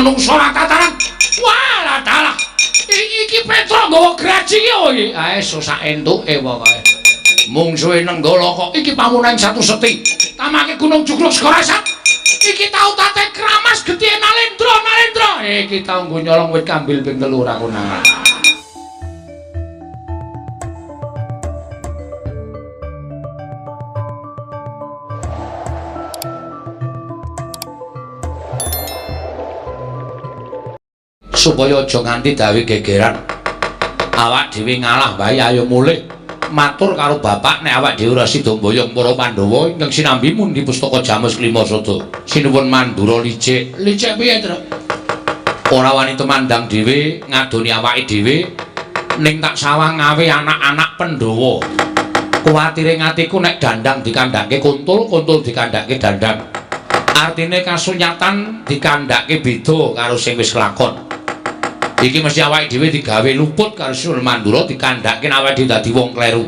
Menungso ora tataran. Wah, dalah. Iki Petruk nggawa graji ki apa iki? Ae sak entuke pokoke. Mungsuhe Nenggala kok iki pamunan satu seti. Tamake Gunung Jugruk Segara Sat. Iki tau tate kramas getihe Nalendra, Nalendra. Iki tau nggo nyolong wit kambil ping 3 ora konangan. Supaya aja nganti dawe gegeran. Awak dhewe ngalah wae ayo mulih. Matur karo bapak nek awak dhewe ora sida mboyong para Pandhawa ingkang sinambi mundi pustaka Jamus Klima Sada. Sinuwun Mandura licik. Licik piye, Tru? Ora wani tumandang dhewe ngadoni awake dhewe ning tak sawang ngawe anak-anak Pandhawa. Kuwatire ngatiku nek dandang dikandhake kuntul, kuntul dikandhake dandang. Artine kasunyatan dikandhake beda karo sing wis kelakon. Iki mesti awake dhewe digawe luput karo Sinuwun Mandura dikandhake awake dhewe dadi wong kleru.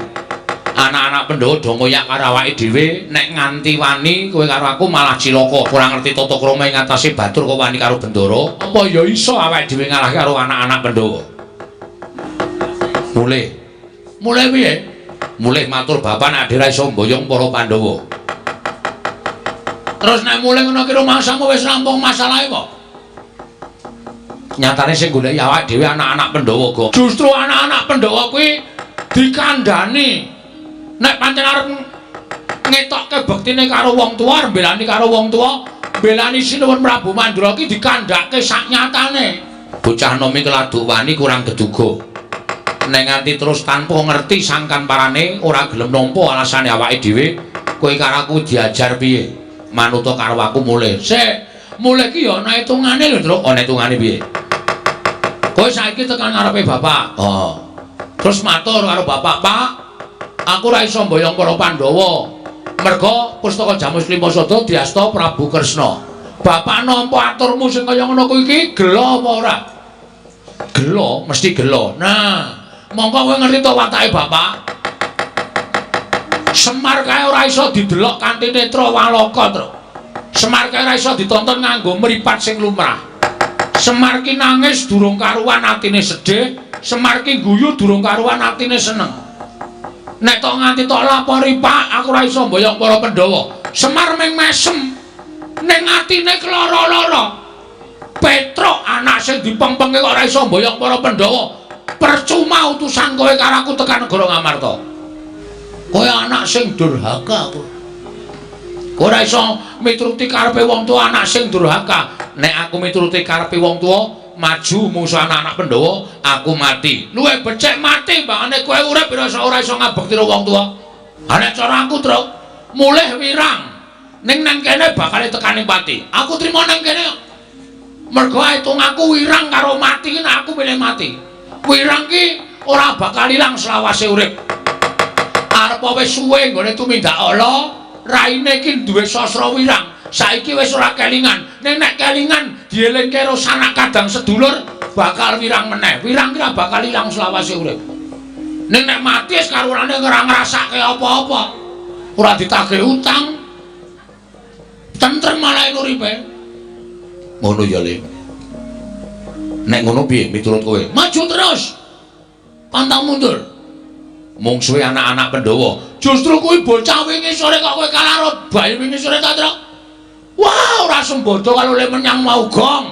Anak-anak Pandhawa do ngoyak karo awake dhewe nek nganti wani kowe karo aku malah cilaka. Ora ngerti tata krama ing atase batur kok wani karo Bendara. Apa ya iso awake dhewe ngalahke karo anak-anak Pandhawa? Mulih. Mulih piye? Mulih matur bapak nek dhewe iso mboyong para Pandhawa. Terus nek mulih ngono ki rumangsamu wis rampung masalahe kok. Nyatane sing goleki awake dhewe anak-anak Pandhawa kok. Justru anak-anak Pandhawa kuwi dikandhani. Nek pancen arep ngetokke bektine karo wong tuwa, arep mbelani karo wong tuwa, mbelani Sinuwun Prabu Mandura ki dikandhake sak nyatane. Bocah nom iki laduk wani kurang geduga. Nek nganti terus tanpa ngerti sangkan parane ora gelem nampa alasane awake dhewe, kowe karo aku diajar piye? Manuta karo aku mulih. Sik, mulih ki ya ana hitungane lho, Truk. Ana hitungane piye? Kowe saiki tekan ngarepe bapak. Oh. Terus matur karo bapak, "Pak, aku ora iso mboyong para Pandhawa. Merga pustaka Jamus Klima Sada diasta Prabu Kresna. Bapak nampa aturmu sing kaya ngono kuwi iki gela apa ora?" Gela, mesti gela. Nah, mongko kowe ngerti to watake bapak? Semar kae ora iso didelok kanthi netra walaka, Truk. Semar kae ora iso ditonton nganggo mripat sing lumrah. Semar ki nangis durung karuan atine sedih, Semar ki guyu durung karuan atine seneng. Nek tok nganti tok lapori, Pak, aku ora iso mboyong para Pandhawa. Semar ming mesem ning atine keloro-loro. Petruk anak sing dipengpengke kok ora iso mboyong para Pandhawa. Percuma utusan kowe karo aku tekan negara Ngamarta. Kowe anak sing durhaka aku. Kowe ora iso mituruti karepe wong tuwa, anak sing durhaka. Nek aku mituruti karepe wong tuwa, maju musuh anak-anak Pandhawa, aku mati. Luwih becik mati mbangane kowe urip ora iso ngabekti karo wong tuwa. Ha nek cara aku, Truk, mulih wirang. Ning nang kene bakal tekane pati. Aku trimo nang kene. Mergo hitung aku wirang karo mati, nek aku milih mati. Wirang ki ora bakal ilang selawase urip. Arep wis suwe nggone tumindak ala, raine ki duwe sastra wirang. Saiki wis ora kelingan. Ning nek kelingan dielingke karo sanak kadang sedulur bakal wirang meneh. Wirang ki ora bakal ilang selawase urip. Ning nek mati wis karurane ora ngrasake apa-apa. Ora ditagih utang. Tentrem malah uripe. Ngono ya, Le. Nek ngono piye miturut kowe? Maju terus. Pantang mundur. Mungsuhe anak-anak Pandhawa. Justru kuwi bocah wingi sore kok kowe kalah karo bayi wingi sore ta, Truk? Wah, ora sembodo karo le menyang mau gong.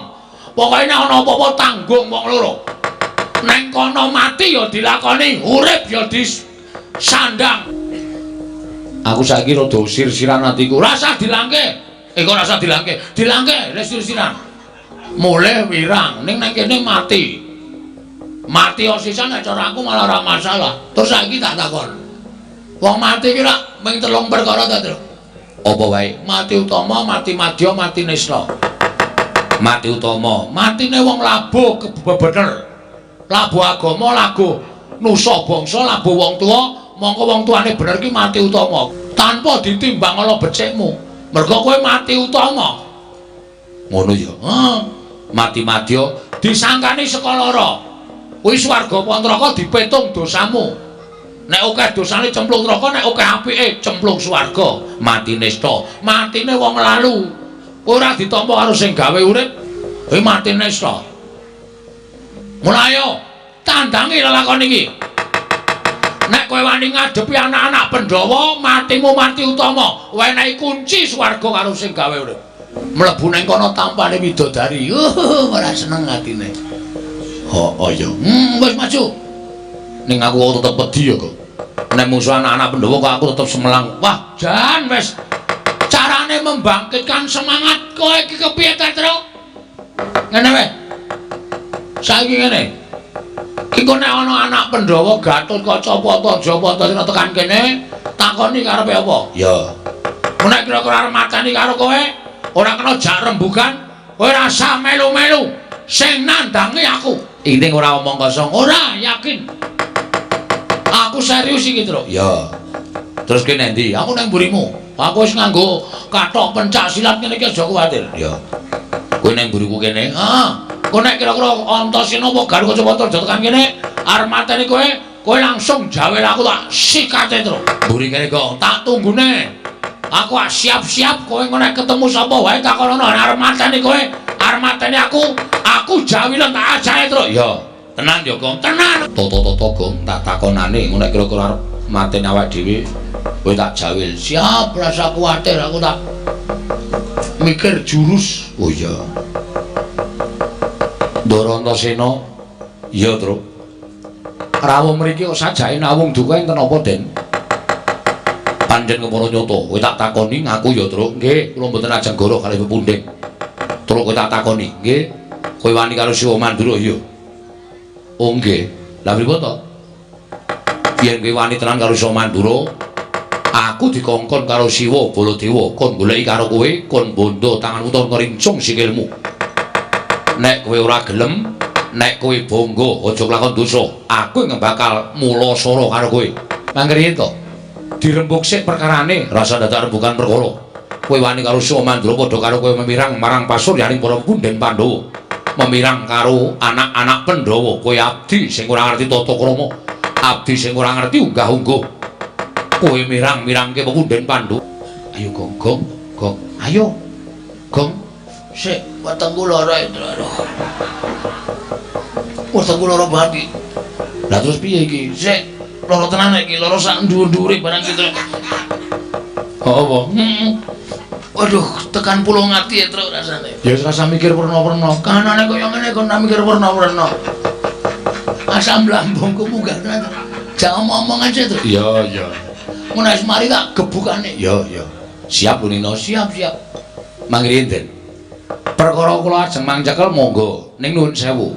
Pokoke nek ana apa-apa tanggung wong loro. Neng kono mati ya dilakoni, urip ya disandang. Aku saiki rada sir-siran atiku. Rasah dilangke. Kok rasah dilangke? Dilangke, le sir-siran. Mulih wirang, ning nang kene mati. Mati sisan nek cara aku malah ora masalah. Terus saiki tak takon. Wong mati ki rak ming telung perkara ta, Truk? Apa wae? Mati utama, mati madya, mati nista. Mati utama, matine wong labuh kebener. Labuh agama, labuh nusa bangsa, labuh wong tuwa, mongko wong tuane bener ki mati utama. Tanpa ditimbang ala becikmu. Mergo kowe mati utama. Ngono ya. Heeh. Mati madya disangkani saka lara. Kuwi swarga apa neraka dipetung dosamu. Nek akeh dosane cemplung neraka, nek akeh apike cemplung swarga. Mati nista, matine wong lalu. Ora ditampa karo sing gawe urip. Kowe mati nesta. Mulai ayo tandangi lelakon iki. Nek kowe wani ngadepi anak-anak Pandhawa, matimu mati utama. Wenehi kunci swarga karo sing gawe urip. Mlebu ning kono tampane widodari. Ora seneng atine. Oh, iya. Wis maju. Ning aku kok tetep wedi ya kok. Nek musuh anak-anak Pandhawa kok aku tetep semelang. Wah, jan wis. Carane membangkitkan semangat kowe iki kepiye ta, Truk? Ngene wae. Saiki ngene. Iki kok nek ana anak Pandhawa Gatotkaca Pata Japa tekan kene, takoni karepe apa? Ya. Nek kira-kira arep mateni karo kowe, ora kena jak rembugan, kowe rasa melu-melu sing nandangi aku. Inting ora omong kosong, ora yakin. Aku serius iki, Truk. Ya. Terus kowe nendi? Aku nang mburimu. Aku wis nganggo kathok pencak silat ngene iki aja kuwatir. Ya. Kowe nang mburiku kene. Heeh. Kowe nek kira-kira Antasena apa Garuda Pata tekan kene, arep mateni kowe, kowe langsung jawel aku tak sikate, Truk. Mburi kene kok tak tunggune. Aku siap-siap kowe nek ketemu sapa wae takonono arep mateni kowe, arep mateni aku, aku jawilen tak ajahe, Truk. Ya. Tenan ya, Gong. Tenan. Toto-toto Gong tak takonane ngono nek kira-kira arep mateni awake dhewe, kowe tak jawil. Siap, rasa kuwatir aku tak mikir jurus. Oh iya. Ndara Antasena. Iya, Truk. Rawuh mriki kok sajake nawung duka enten apa, Den? Pancen kepara nyata, kowe tak takoni ngaku ya, Truk. Nggih, kula mboten ajeng goro kalih pepundhen. Truk kowe tak takoni, nggih. Kowe wani karo Siwa Mandura ya? Oh nggih. Lah pripun to? Yen kowe wani tenan karo Siwa Mandura, aku dikongkon karo Siwa Baladewa kon goleki karo kowe, kon bondo tanganmu utawa ngrincung sikilmu. Nek kowe ora gelem, nek kowe bangga aja kelakon dosa, aku ing bakal mulasara karo kowe. Mangkriye to? Dirembug sik perkarane, rasa dadak rembugan perkara. Kowe wani karo Siwa Mandura padha karo kowe memirang marang pasuryaning para punden Pandhawa. Memirang karo anak-anak Pandhawa, kowe abdi sing ora ngerti tata krama, abdi sing ora ngerti unggah-ungguh. Kowe mirang-mirangke pepunden Pandhawa. Ayo Gong, Gong, Gong. Ayo. Gong. Sik, wetengku lara itu. Aduh. Wetengku lara banget iki. Lah terus piye iki? Sik, lara tenan iki, lara sak dhuwur-dhuwure barang iki. Oh, apa? Heeh. Waduh, tekan pulung ati ya, Truk, rasane. Ya wis rasa mikir werna-werna. Kanane kaya ngene kon mikir werna-werna. Asam lambungku munggah tenan. Jangan omong-omong aja, Truk. Iya, iya. Mun wis mari tak gebukane. Iya, iya. Siap lho Nino, siap, siap. Mangke enten. Perkara kula ajeng mangcekel monggo ning nuwun sewu.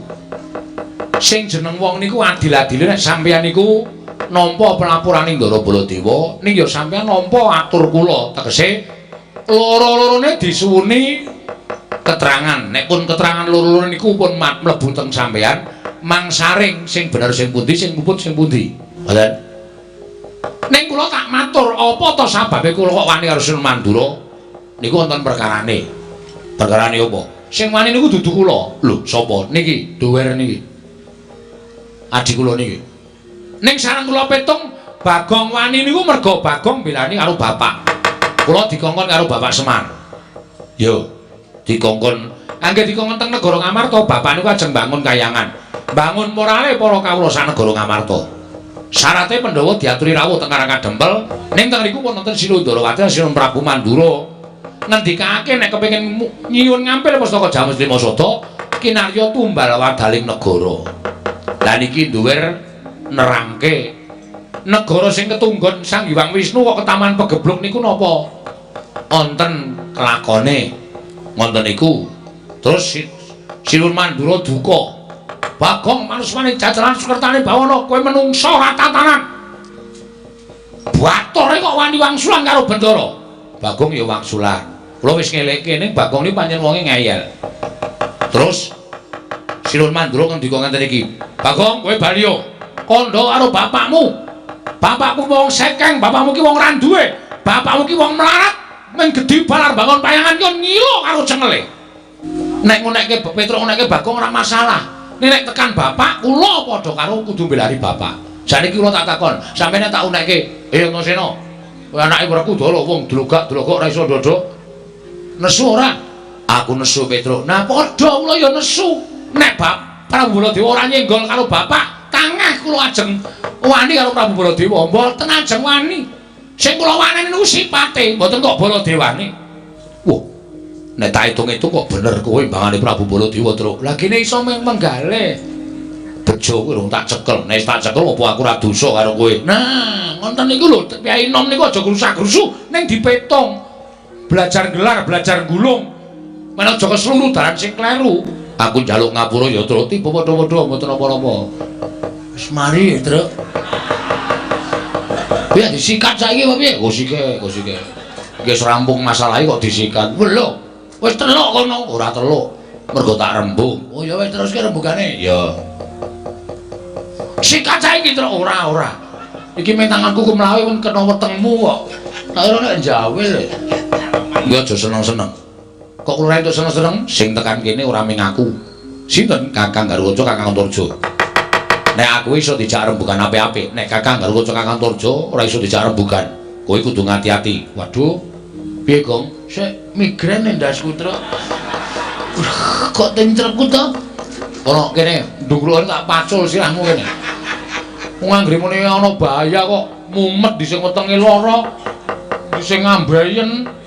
Sing jeneng wong niku adil-adile nek sampeyan niku nampa pelapurane Ndara Baladewa, ning ya sampeyan nampa atur kula, tegese loro-lorone disuwuni keterangan. Nek pun keterangan loro-loro niku pun mlebu teng sampeyan, mangsaring sing bener sing pundi, sing luput sing pundi. Ngoten. Ning kula tak matur, apa to sababe kula kok wani karo Sunan Mandura? Niku wonten perkarane. Perkarane apa? Sing wani niku dudu kula. Lho, sapa? Niki, duwer niki. Adi kula niki. Ning sareng kula petung Bagong wani niku merga Bagong belani karo bapak. Kula dikongkon karo Bapak Semar. Yo, dikongkon angge dikongkon teng negara Ngamarta, bapak niku ajeng bangun kayangan. Bangun morale para kawula sak negara Ngamarta. Syarate Pandhawa diaturi rawuh teng Karang Kadempel, ning teng riku pun wonten Sri Ndarawati Sri Prabu Mandura. Ngendikake nek kepengin nyuwun ngampil pustaka Jamus Lima Sada, kinarya tumbal wadaling negara. Lah niki duwer nerangke negara sing ketunggon Sang Hyang Wisnu kok ketaman pegebluk niku napa? Wonten kelakone. Ngoten niku. Terus Sinuwun Mandura duka. Bagong manusmane jajaran sukertane bawana kowe menungsa ora tatanan. Batore kok wani wangsulan karo Bendara. Bagong ya wangsulan. Kula wis ngelekke ning Bagong niku pancen wonge ngeyel. Terus Sinuwun Mandura ngendika ngenten iki. Bagong kowe bali yo. Kandha karo bapakmu. Bapakku wong sekeng, bapakmu ki wong ra duwe. Bapakmu ki wong melarat, mung gedhi balar bangun payangan ki ngilo karo cengele. Nek ngonekke Petruk ngonekke Bagong ora masalah. Nek tekan bapak kula padha karo kudu mbelani bapak. Saniki kula tak takon, sampeyan tak unekke, Antasena. Kowe anake Werkudara wong dlogak-dlogok ora iso ndodok. Nesu ora? Aku nesu Petruk. Nah padha kula ya nesu. Nek Bap Prabu Baladewa ora nyenggol karo bapak, kangeh kula ajeng wani karo Prabu Baladewa. Mboten ajeng wani. Sing kula waneni niku sipate, mboten kok Baladewane. Wah. Nek tak hitung-hitung kok bener kowe mbangane Prabu Baladewa, Truk. Lah kene iso menggale. Bejo kuwi rung tak cekel. Nek tak cekel apa aku ora dosa karo kowe. Nah, ngoten niku lho, Kyai Nom niku aja grusak-grusu ning dipetung. Belajar gelar, belajar gulung. Men aja kesluru dalan sing kleru. Aku njaluk ngapura ya, Truk. Tiba padha-padha mboten apa-apa. Wis mari, Truk. Piye disikat saiki apa piye? Go sike, go sike. Iki wis rampung masalahe kok disikat. Lho, wis teluk kono, ora teluk. Mergo tak rembug. Oh ya wis teruske rembugane. Ya. Sikat saiki, Truk. Ora, ora. Iki mung tanganku kumlawe pun kena wetengmu kok. Tak kira nek njawil. Kuwi aja seneng-seneng. Kok kula entuk seneng-seneng sing tekan kene ora ming aku. Sinten? Kakang Garukaca, Kakang Antarja. Nek aku iso dijak rembugan apik-apik, nek Kakang Garukaca, Kakang Antarja ora iso dijak rembugan. Kowe kudu ngati-ati. Waduh. Piye, Gong? Sik migrain ndasku, Truk. Kok tencrekku to? Ono kene, ndungkrukane tak pacul sirahmu kene. Wong anggere muni ana bahaya kok mumet di sing wetenge lara, di sing ngambayen.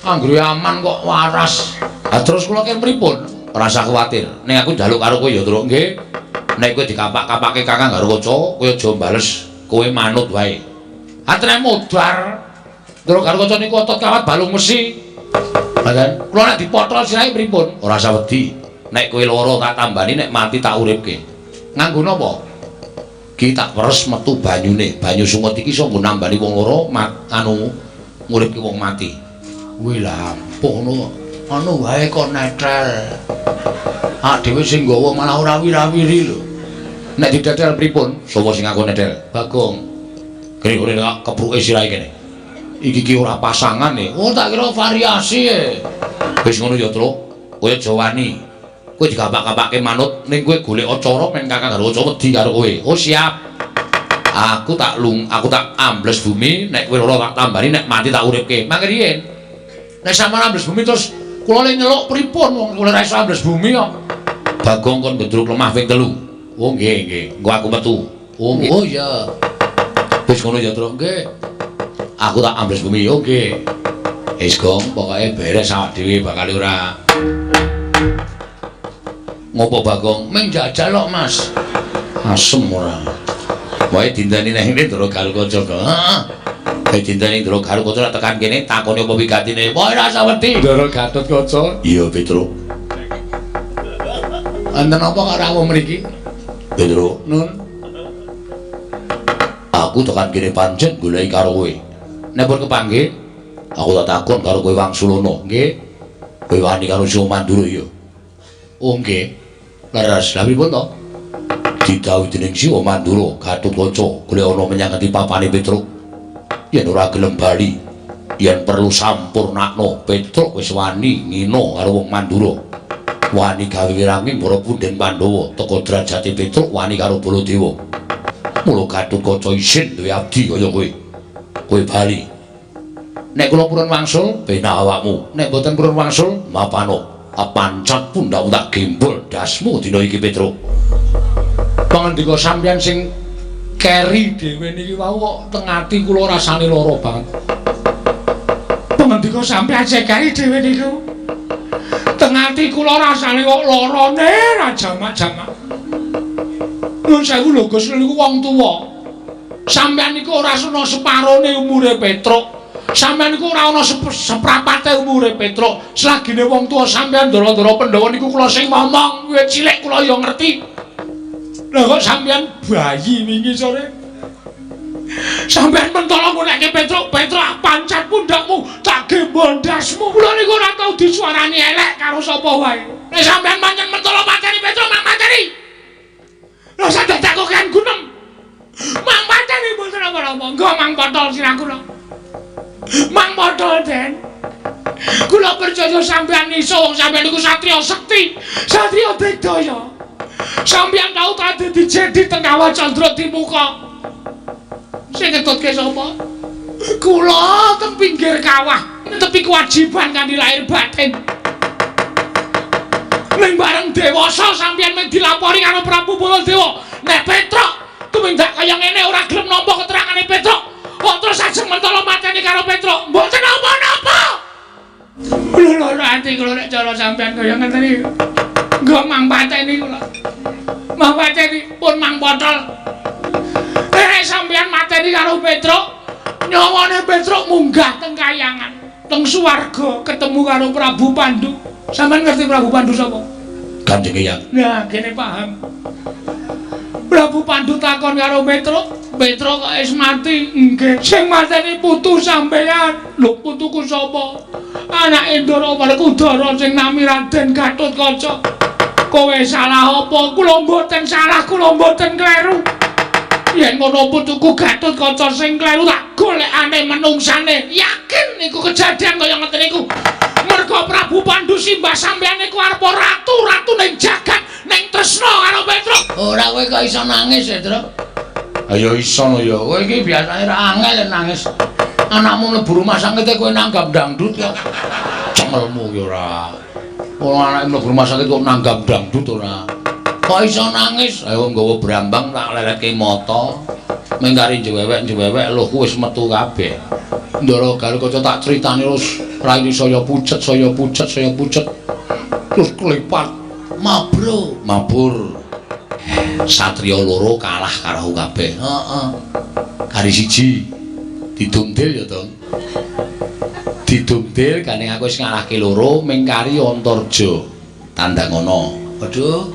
Anggere aman kok waras. Lah terus kula ken pripun? Ora usah kuwatir. Ning aku njaluk karo kowe ya, Truk, nggih. Nek kowe dikapak-kapake Kakang Garukaca, kowe aja bales. Kowe manut wae. Atene modar. Truk Garukaca niku otot kawat balung mesi. Ngoten. Kula nek dipotol sirahe pripun? Ora usah wedi. Nek kowe lara tak tambani, nek mati tak uripke. Nganggo napa? Ki tak peres metu banyune. Banyu sungut iki iso nggo nambani wong lara, anu nguripke wong mati. Kuwi lampuh ngono. Anu wae kok netel. Ah dhewe sing nggawa malah ora wira-wiri lho. Nek didetel pripun? Sapa sing aku netel? Bagong. Kene-kene kok kebruke sirahe kene. Iki ki ora pasangan e. Oh tak kira variasi e. Wis ngono ya, Truk. Kowe aja wani. Kowe digapak-gapake manut ning kowe golek cara men Kakang Garukaca wedi karo kowe. Oh siap. Aku tak lung, aku tak ambles bumi, nek kowe ora tak tambani, nek mati tak uripke. Mangke riyen. Nek sampeyan ambles bumi terus kula le nyeluk pripun wong kula ora iso ambles bumi kok. Bagong kon gedruk lemah ping 3. Oh nggih, nggih. Engko aku metu. Oh, oh iya. Wis ngono ya, Truk. Nggih. Aku tak ambles bumi. Oh nggih. Wis Gong, pokoke beres awak dhewe bakal ora. Ngopo Bagong? Ming jajal kok, Mas. Asem ora. Wae dinteni nang ngene Ndara Garukaca. Heeh. Wae dinteni Ndara Garukaca nek tekan kene takoni apa wigatine. Wah ora usah wedi. Ndara Gatotkaca. Iya, Petruk. Enten apa kok rawuh mriki? Petruk, Nun. Aku tekan kene pancen goleki karo kowe. Nek pun kepanggih, aku tak takon karo kowe Wangsulana. Nggih. Kowe wani karo Siwa Mandura ya? Oh nggih. Leres. Lha pripun to? Didhawuhi dening Siwa Mandura, Gatotkaca golek ana menyang ngendi papane Petruk. Yen ora gelem bali, yen perlu sampurnakno, Petruk wis wani ngina karo wong Mandura. Wani gawe wiranging para punden Pandhawa, teka derajate Petruk wani karo Baladewa. Mula Gatotkaca isin duwe abdi kaya kowe. Kowe bali. Nek kula purun wangsul, penak awakmu. Nek mboten purun wangsul, mapano. Pancat pundhakmu tak gembol dasmu dina iki Petruk. Pangandika sampeyan sing keri dhewe niki wau kok teng ati kula rasane lara banget. Pangandika sampeyan sing keri dhewe niku teng ati kula rasane kok larane ra jamak-jamak. Nuwun sewu lho Gus niku wong tuwa. Sampeyan niku ora ana separone umure Petruk. Sampeyan niku ora ana seprapate umure Petruk. Selagine wong tuwa sampeyan ndara-ndara Pandhawa niku kula sing momong, wiwit cilik kula ya ngerti. Lah kok sampeyan bayi wingi sore? Sampeyan mentolo ngunekke Petruk, Petruk pancat pundhakmu, tak gembol ndasmu. Kula niku ora tau disuarani elek karo sapa wae. Nek sampeyan pancen mentolo mateni Petruk, mang mateni. Lah sadadak kok kan gunem. Mang mateni mboten apa-apa. Nggo mang potol sirah kula. Mang potol, Den. Kula percaya sampeyan iso wong sampeyan niku satriya sekti, satriya digdaya. Sampeyan tau dadi jedi teng Kawah Candra Dimuka. Sing ngetutke sapa? Kula teng pinggir kawah, netepi kewajiban kanthi lahir batin. Ning bareng dewasa sampeyan mung dilapori karo Prabu Baladewa. Nek Petruk tumindak kaya ngene ora gelem nampa keterangane Petruk. Kok terus ajeng mentala mateni karo Petruk. Mboten napa-napa. Lho ati kula nek cara sampeyan kaya ngeten iki. Nggo mang pateni kula. Mang pateni pun mang potol. Nek sampeyan mateni karo Petruk, nyawane Petruk munggah teng kayangan, teng swarga ketemu karo Prabu Pandu. Sampeyan ngerti Prabu Pandu sapa? Kanjeng Eyang. Nah, kene paham. Prabu Pandu takon karo Petruk, Petruk kok wis mati? Nggih. Sing mateni putu sampeyan. Lho, putuku sapa? Anake Ndara Werkudara sing nami Raden Gatotkaca. Kowe salah apa? Kula mboten salah, kula mboten kleru. Yen ngono putuku Gatotkaca sing kleru tak golekane menungsane. Yakin niku kejadian kaya ngeten niku. Merga Prabu Pandu simbah sampeyan niku arep ratu, ratu ning jagat, ning tresna karo Petruk. Ora kowe kok iso nangis ya, Truk? Ayo iso no ya. Kowe iki biasane ra angel nangis. Anakmu mlebu rumah sakit kowe nanggap dangdut kok. Cengelmu ki ora. Wong anake mlebu rumah sakit kok nanggap dangdut ora. Kok iso nangis? Ayo nggawa brambang tak leletke mata. Mung kari njewewek-njewewek luhku wis metu kabeh. Ndara Garukaca tak critani terus raine saya pucet, saya pucet, saya pucet. Terus klepat mabro, mabur. Satriya loro kalah karo kabeh. Heeh. Kari siji didumdil ya, Tong. Didumdil gandeng aku wis ngalahke loro ming kari Antarja. Tandang ana. Waduh.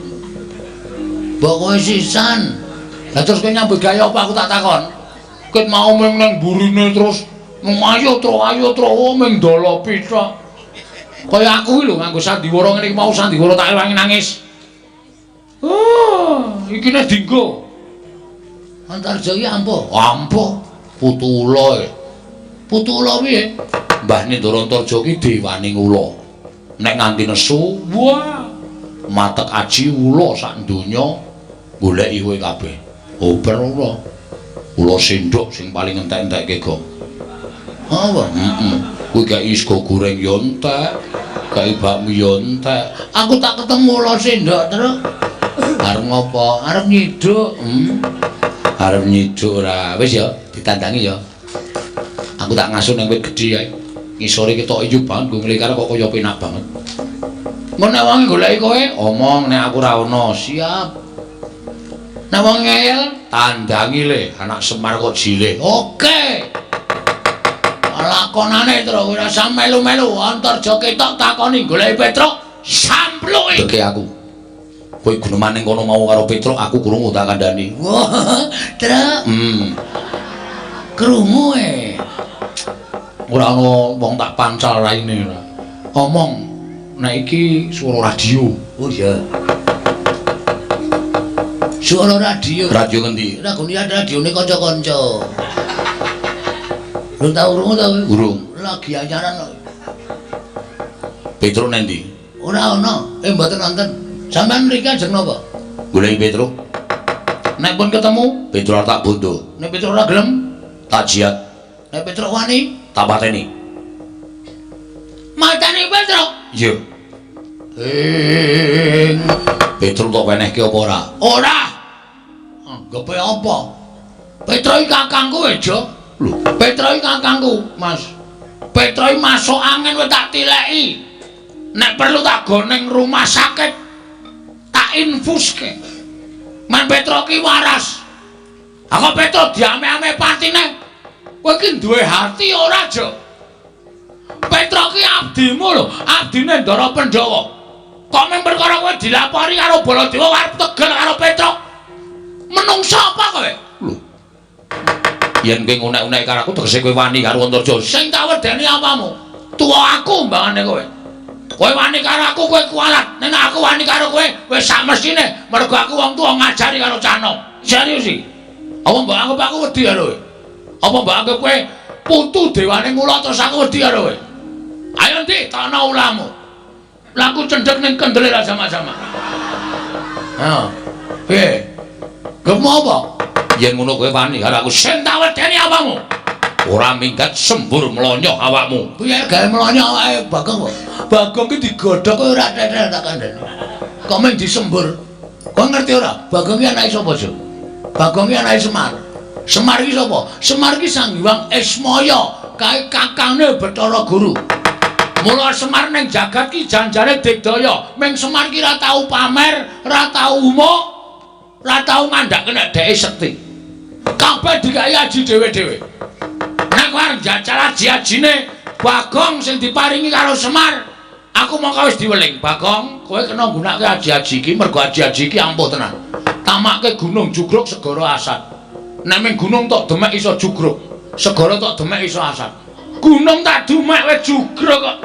Mbok kowe sisan. Lah terus kowe nyambut gawe apa aku tak takon? Ket mau ming nang burine terus ayo tro ming dolopi tok. Kaya aku iki lho nganggo sandiwara ngene iki mau sandiwara tak ewangi nangis. Oh, iki nek dinggo. Antarja iki ampuh. Ampuh. Putu ula e. Putu ula piye? Mbahne Ndara Antarja iki dewane ula. Nek nganti nesu, wah, matek aji ula sak donya goleki kowe kabeh. Oper ula. Ula sendok sing paling entek-entekke gong. Apa? Heeh. Kuwi kei sego goreng yo entek, kei bakmi yo entek. Aku tak ketemu ula sendok terus. Arep ngopo? Arep nyiduk. Arep nyiduk ora. Wis ya, ditandangi ya. Aku tak ngasuh ning wit gedhe kae. Ngisore ketok ijo banget nggo nglekar kok kaya penak banget. Engko nek wong goleki kowe, omong nek aku ora ono, siap. Nek wong ngeyel, tandangi le, anak Semar kok jile. Oke. Lakonane tro ora usah melu-melu, Antarja ketok takoni goleki Petruk, sampluki. Deke aku. Kowe guneman ning kono mau karo Petruk, aku krungu tak kandhani. Wah, Truk. Krungu e. Ora ana wong tak pancal raine ora. Omong nek iki swara radio. Oh iya. Swara radio. Radio ngendi? Ora gone radione kanca-kanca. Lu tau krungu ta kowe? Urung. Lagi anyaran kok. Petruk nang ndi? Ora ana. Mboten nonton. Sampeyan mriki ajeng napa? Goleki Petruk. Nek pun ketemu, Petruk tak bondo. Nek Petruk ora gelem, tak jiat. Nek Petruk wani, tak pateni. Mateni Petruk? Iya. Petruk tok wenehke apa ora? Ora. Anggepe apa? Petruk iki kakangku e, Jo. Lho, Petruk iki kakangku, Mas. Petruk iki masuk angin wis tak tileki. Nek perlu tak go ning rumah sakit, tak infuske. Men Petruk ki waras. Aku Petruk diame-ame patine. Kowe iki duwe hati ora, Jo? Petruk ki abdimu lho, abdine Ndara Pandhawa. Kok mung perkara kowe dilapori karo Baladewa arep tegel karo Petruk? Menungsa apa kowe? Lho. Yen kowe ngunek-unek karo aku tegese kowe wani karo Antarja. Sing tak wedeni apamu? Tuwa aku mbangane kowe. Kowe wani karo aku kowe kualat. Nek aku wani karo kowe wis sak mestine mergo aku wong tuwa ngajari karo cah nom. Serius iki? Apa mbok anggap aku wedi karo kowe? Apa mbok anggap kowe putu dewane ngula terus aku wedi karo kowe? Ayo ndi takno ulamu. Laku cendhek ning kendele ra sama-sama. Ha. Piye? Gemu apa? Yen ngono kowe wani karo aku. Sing tak wedeni apamu? Ora minggat sembur mlonyoh awakmu. Piye gawe mlonyoh awake Bagong kok? Bagong ki digodhog kowe ora tetel tak kandhani. Kok mung disembur. Kowe ngerti ora? Bagong ki anake sapa, Jo? Bagong ki anake Semar. Semar ki sapa? Semar ki Sang Hyang Ismaya, kae kakangne Bathara Guru. Mula Semar ning jagat ki janjane digdaya. Ming Semar ki ora tau pamer, ora tau umuk, ora tau ngandhake nek dheke sekti. Kabeh digawe aji dhewe-dhewe. Nek kowe arep njajal aji-ajine Bagong sing diparingi karo Semar, aku mongko wis diweling. Bagong, kowe kena nggunakake aji-aji iki mergo aji-aji iki ampuh tenan. Tamake gunung jugruk segara asat. Nek ming gunung tok demek iso jugruk, segara tok demek iso asat. Gunung tak demek wis jugruk kok.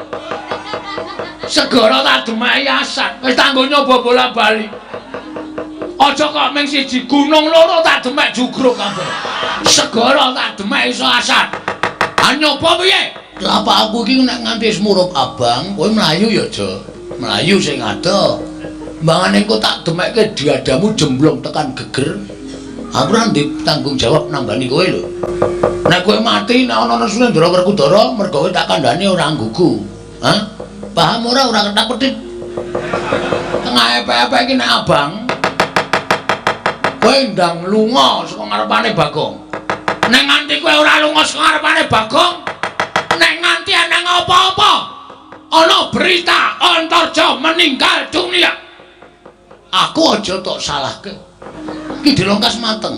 Segara tak demeki asat. Wis tanggo nyoba bola-bali. Aja kok ming siji gunung loro tak demek jugruk kabeh. Segara tak demek iso asat. Ha nyoba piye? Telapak aku iki nek nganti wis murup abang, kowe mlayu ya, Jo. Mlayu sing adoh. Mbangane engko tak demekke diadamu jemblong tekan geger. Aku ora ndek tanggung jawab nambani kowe lho. Nek kowe mati nek ana Sunendra Werkudara, mergo kowe tak kandhani ora nggugu. Hah? Paham ora? Ora ketak-ketik. Tengah epek-epek iki nek abang, kowe ndang lunga saka ngarepane Bagong. Nek nganti kowe ora lunga saka ngarepane Bagong, nek nganti ana apa-apa, ana berita Antarja meninggal dunia, aku aja tok salahke. Iki dilongkas mateng.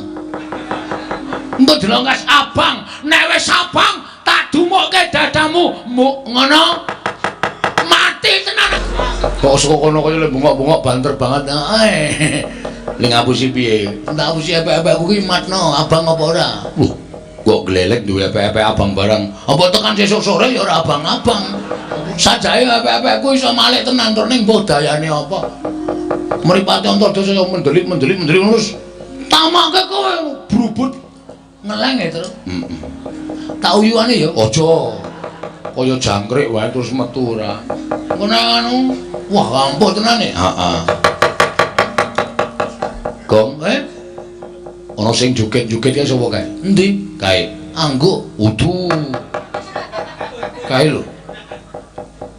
Engko dilongkas abang, nek wis abang tak dumukke dadamu, muk ngono. Mati tenan. Kok saka kono kaya bengok-bengok banter banget. Ae. Ling ngapusi piye? Tak ngapusi epek-epekku ki matno abang apa ora? Lho, kok glelek duwe epek-epek abang barang. Apa tekan sesuk sore ya ora abang-abang. Sajake epek-epekku iso malik tenan tur ning mbuh dayane apa. Mripate Antarja saya mendelik-mendelik mendelik terus tamake kowe brubut ngeleng ya terus. Heeh. Tak uyuane ya aja. Kaya jangkrik wae terus metu ora. Engko nek anu, wah ampuh tenan e. Heeh. Gong, Ana sing joget-joget kae sapa kae? Endi? Kae. Angguk. Udu. Kae lho.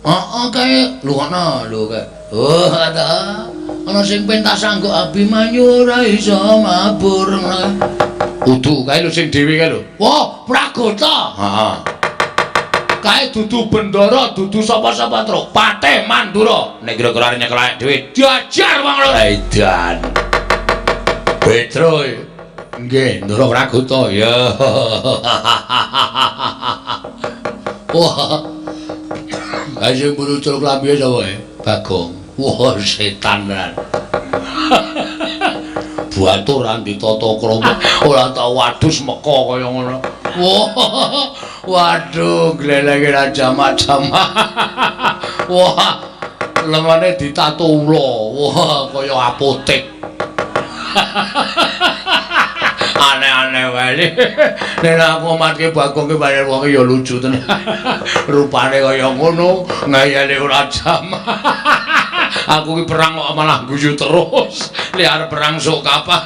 Heeh, kae. Lho ana lho kae. Oh, ta. Ana sing pentas angguk Abimanyu ora iso mabur. Udu, kae lho sing dhewe kae lho. Wah, Pragota. Heeh. Kae dudu Bendara, dudu sapa-sapa truk. Patih Mandura. Nek kira-kira arep nyekel awake dhewe, diajar wong loro. Edan. Petro. Nggih, Ndara Pragota. Ya. Wah. Kae sing mburu klambiye sapa e? Bagong. Wah, setan tenan. Buatur ora ditata krama, ora tau adus meka kaya ngono. Wah, waduh, glelenge ra jamak-jamak. Wah, lengane ditato ula. Wah, kaya apotek. Aneh-aneh wae. Nek aku matke Bagong ki pancen wong ya lucu tenan. Rupane kaya ngono, ngayale ora jamak. Aku ki perang kok malah guyu terus. Li arep perang sok kapan?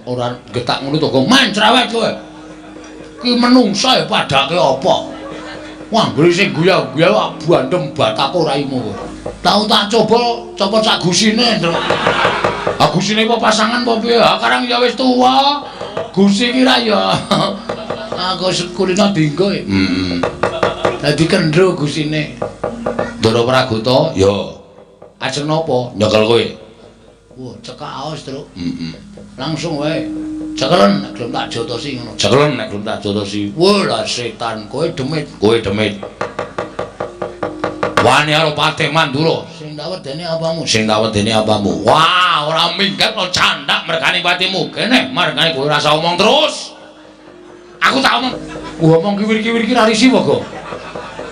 Ora getak ngono to, Gong. Man cerewet kowe. Ki menungsa ya padake apa? Wah, anggere sing guya-guya bandem batako raimu kowe. Tau tak coba copot sak gusine, Ndra. Ah gusine apa pasangan apa piye? Ah karang ya wis tuwa. Gusi ki ra ya. Aku kulino dinggo. Heeh. Dadi kendro gusine. Ndara Pragota, ya. Ajeng napa? Nyekel kowe. Wah, cekak aos, Truk. Heeh. Langsung wae. Cekelen nek gelem tak jotosi ngono. Cekelen nek gelem tak jotosi. Wah, lah setan, kowe demit, kowe demit. Wani karo Patih Mandura. Sing tak wedeni apamu? Sing tak wedeni apamu? Wah, ora minggat lo candak mergane patimu. Kene mergane kowe ora usah omong terus. Aku tak omong. Ngomong kiwir-kiwir iki ra risi apa, Gong?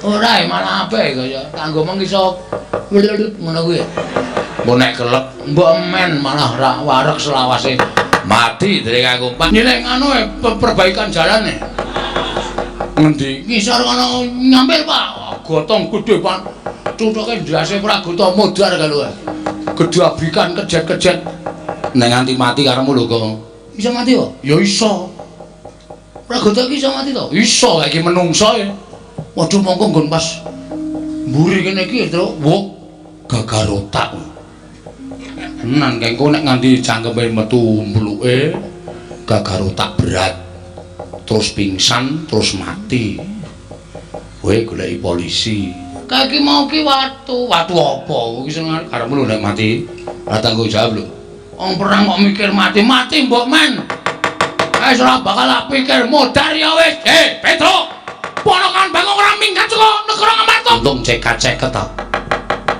Ora, malah apik kaya kanggo meng iso ngono kuwi. Mbok nek kelek, mbok men malah ra wareg selawase. Mati dhewe aku. Nyilih anu perbaikan jalan e. Ngendi? Ngisor kono nyampil, Pak. Gotong gedhe, Pak. Cuthuke ndase Pragota modar karo. Gedhe abikan kejet-kejet. Nek nganti mati karepmu lho, Gong. Iso mati kok? Ya iso. Pragada iki iso mati to? Iso, iki menungso e. Waduh mongko nggon pas mburi kene iki, Truk. Wah, gagal otak. Tenan kengko nek nganti cangkeme metu mbluke gagal otak berat. Terus pingsan, terus mati. Kowe goleki polisi. Kae iki mau ki watu. Watu apa? Iki sing karepmu lho nek mati. Ora tanggung jawab lho. Wong perang kok mikir mati, mati mbok men. Wis ora bakal tak pikir modar ya wis. Petro. Ponokan Bagong ora minggat saka negara Ngamarta. Untung cekat-ceket ta.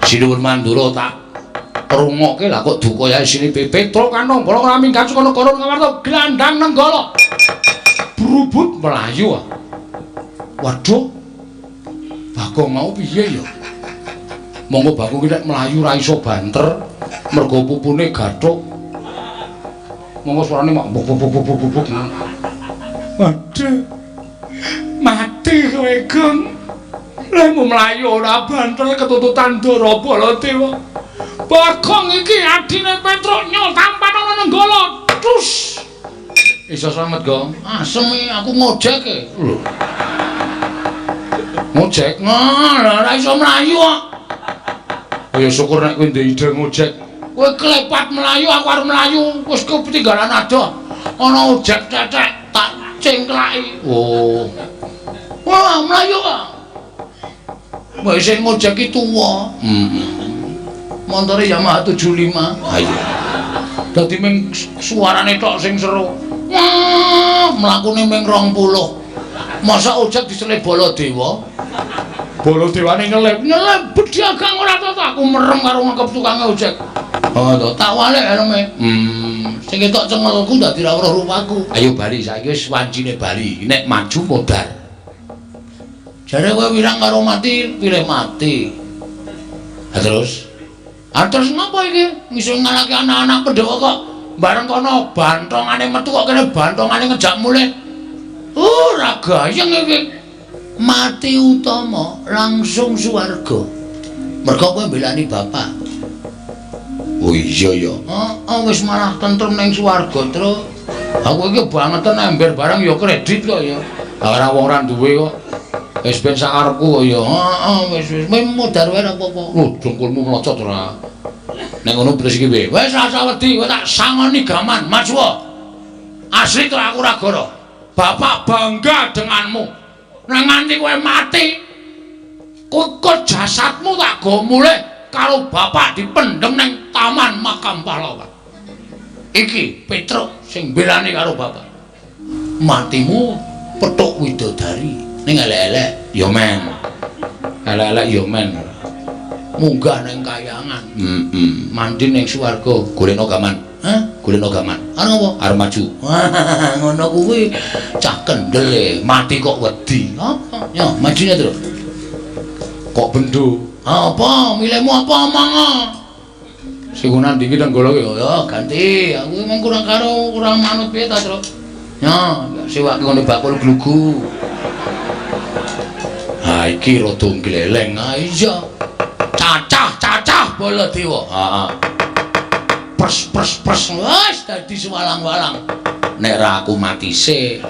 Sinuwun Mandura tak rungokke lah kok duka ya sini Petro kanong bolong ora minggat saka negara Ngamarta glandang Nenggala. Brubut mlayu. Waduh. Bagong mau piye ya? Monggo Bagong ki nek mlayu ra iso banter mergo pupune gathuk. Monggo suarane mak buk buk buk buk buk. Waduh. Mati kowe, Gong. Lehmu mlayu ora banter ketututan Ndara Baladewa. Bagong iki adine Petruk nyol tampan ana Nenggala. Terus iso slamet, Gong. Asem aku ngojek e. Lho. Ngojek? Nah, ora iso mlayu kok. Ya syukur nek kowe ndek ide ngojek. Kowe klepat mlayu, aku arep mlayu, wis ketinggalan adoh. Ana ojek cecek tak cengklaki. Oh. Wah, mlayu kok. Mbok sing ngojek ki tuwa. Heeh. Montore Yamaha 75. Ha iya. Dadi ming suarane tok sing seru. Wah, mlakune ming 20. Masa ojek diselip Baladewa? Baladewane nyelip. Nyelip bedhagang ora to, aku merem karo ngekep tukange ojek. Oh to, tak walik helme. Sing ketok cengelku dadi ra weruh rupaku. Ayo bali saiki wis wancine bali. Nek maju modar. Jare kowe wirang karo mati, pilih mati. Ha terus? Ha terus ngopo iki? Ngiso ngalahke anak-anak Pandhawa kok bareng kono bantongane metu kok kene bantongane ngejak mulih. Ora gayeng iki. Mati utama langsung swarga. Mergo kowe mbelani bapak. Oh iya ya. Heeh, wis malah tentrem ning swarga, Truk. Aku iki bangeten ember barang ya kredit kok ya. Lah ora wong ora duwe kok. Wis ben sakarepku kok ya. Heeh, wis wis modar wae ora apa-apa. Lho, dengkulmu mlocot ora. Nek ngono terus iki piye? Wis rasa wedi, kowe tak sangoni gaman, maju. Asli to aku ora goro. Bapak bangga denganmu. Nek nganti kowe mati, kok jasadmu tak go mulih karo bapak dipendhem ning taman makam pahlawan. Iki Petruk sing mbelani karo bapak. Matimu petuk widodari ning elek-elek ya men. Elek-elek ya men. Munggah ning kayangan. Heeh. Mandi ning swarga, golekno gaman. Hah? Golekno gaman. Arep apa? Arep maju. Ngono kuwi cah kendel e, mati kok wedi. Apa? Yo, majune, Truk. Kok bendo? Apa? Milihmu apa omong? Sing ngono ndi iki Nenggala ya? Ya ganti. Aku mung kurang karo kurang manut piye ta, Truk? Yo, sewake ngene bakul glugu. Ha iki rada gleleng. Ha iya. Cacah-cacah Baladewa. Heeh. Pres pres pres wis dadi sewalang-walang. Nek ra aku mati sik.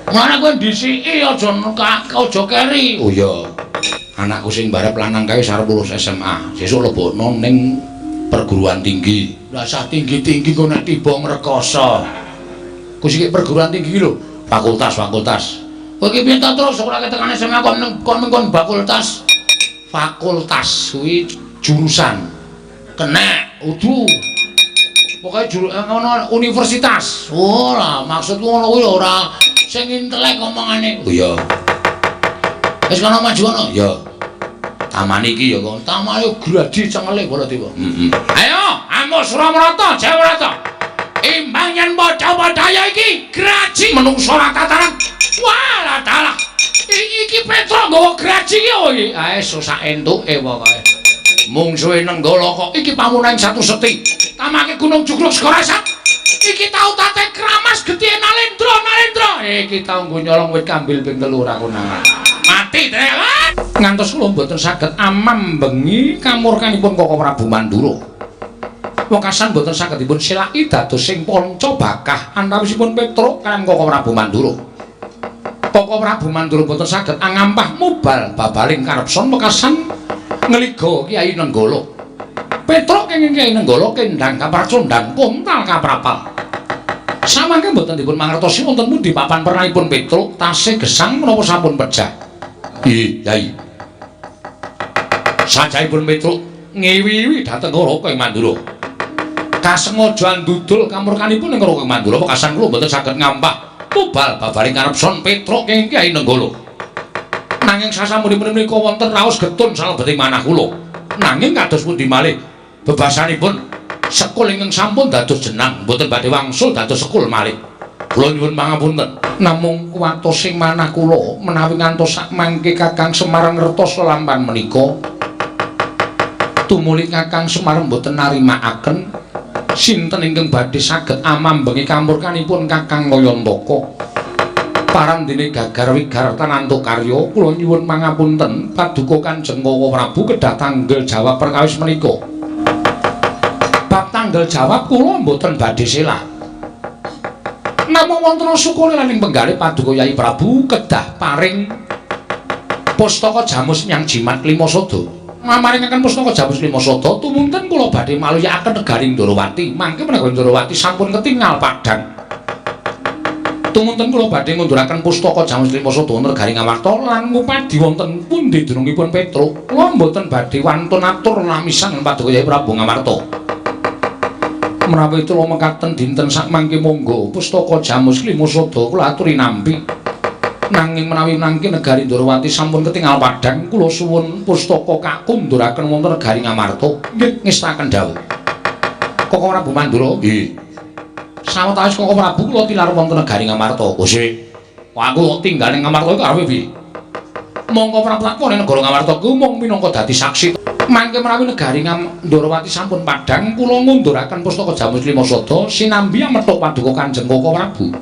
Mulane kowe ndhisiki aja aja keri. Oh iya. Anakku sing barep lanang kae wis arep lulus SMA. Sesuk lebokno ning perguruan tinggi. Lah sah tinggi-tinggi kok nek tiba ngrekoso. Ku sik perguruan tinggi lho, fakultas-fakultas. Kowe iki piye ta terus ora ketekan SMA kon kon kon fakultas. Fakultas kuwi jurusan. Kenek udu. Pokoke ngono universitas. Ora, maksudku ngono kuwi ora sing intelek omongane. Oh iya. Wis kono maju kono. Iya. Taman iki ya kok. Taman yo gradi cengele Baladewa. Heeh. Ayo, Amo Suramarata, Jawarata. Imbang yen padha-padha ya iki graji menungso ora tataran. Wah, dalah. Iki Petruk nggawa graji iki apa iki? Ae susah entuke pokoke. Mungsuhe Nenggala kok iki pamunan satu seti. Tamake Gunung Jugruk Segara. Iki tau tate kramas getihe Nalendra, Nalendra. Iki tau nggo nyolong wit kambil ping 3 ora konangan. Mati drewat. Ngantos kula mboten saged amam bengi kamurkanipun Koko Prabu Mandura. Wekasan mboten saged dipun selaki dados sing panca bakah antawisipun Petruk kaliyan Koko Prabu Mandura. Koko Prabu Mandura boten saged angampah mubal babaling karepson wekasan ngliga Kyai Nenggala. Petruk kenging Kyai Nenggala kendhang kapracondhang kontal kaprapal. Samangke mboten dipun mangertosi wonten pundi papan pernahipun Petruk tasih gesang menapa sampun pejah. Nggih, Yai. Sajahipun Petruk ngiwi-iwi dhateng Raka ing Mandura. Kasengaja ndudul kamurkanipun ing Raka ing Mandura wekasan kula mboten saged ngampah mubal babaring karepson Petruk ing Kyai Nenggala. Nanging sasampunipun menika wonten raos getun salebeting manah kula. Nanging kados pundi malih bebasanipun sekul ingkang sampun dados jenang mboten badhe wangsul dados sekul malih. Kula nyuwun pangapunten. Namung kuwatos sing manah kula menawi ngantos sakmangke Kakang Semar ngertos lelampahan menika. Tumuli Kakang Semar mboten narimakaken sinten ingkang badhe saged amambengi kamurkanipun Kakang Ngayantaka. Parandene gagar wigar tanantuk karya kula nyuwun pangapunten paduka Kanjeng Koko Prabu kedah tanggel jawab perkawis menika. Bab tanggel jawab kula mboten badhe selak. Namung wonten sukule lan ing penggalih paduka Yai Prabu kedah paring pustaka jamus nyang jimat lima sada. Mamaringaken pustaka jamus lima sada tumunten kula badhe maluyakaken negari Ndorowati. Mangke menawi Ndorowati sampun ketingal padhang. Tumunten kula badhe ngunduraken pustaka jamus lima sada negari Ngamarta lan ngupadi wonten pundi dunungipun Petruk. Kula mboten badhe wantun atur lamisan paduka Yai Prabu Ngamarta. Menawi kula mekaten dinten sakmangke monggo pustaka jamus lima sada kula aturi nampi. Nanging menawi nangke negari Ndorowati sampun ketingal padhang kula suwun pustaka kakunduraken wonten negari Ngamarta. Nggih ngestaken dawuh. Koko Prabu Mandura. Nggih. Sawetawis Koko Prabu kula tilar wonten negari Ngamarta. Gusti, aku tinggal ning Ngamarta iku karepe piye? Mongko Prabu takon ning negara Ngamarta ku mung minangka dadi saksi. Mangke menawi negari Ndorowati sampun padhang kula ngunduraken pustaka jamus lima sada sinambi amethuk paduka Kanjeng Koko Prabu.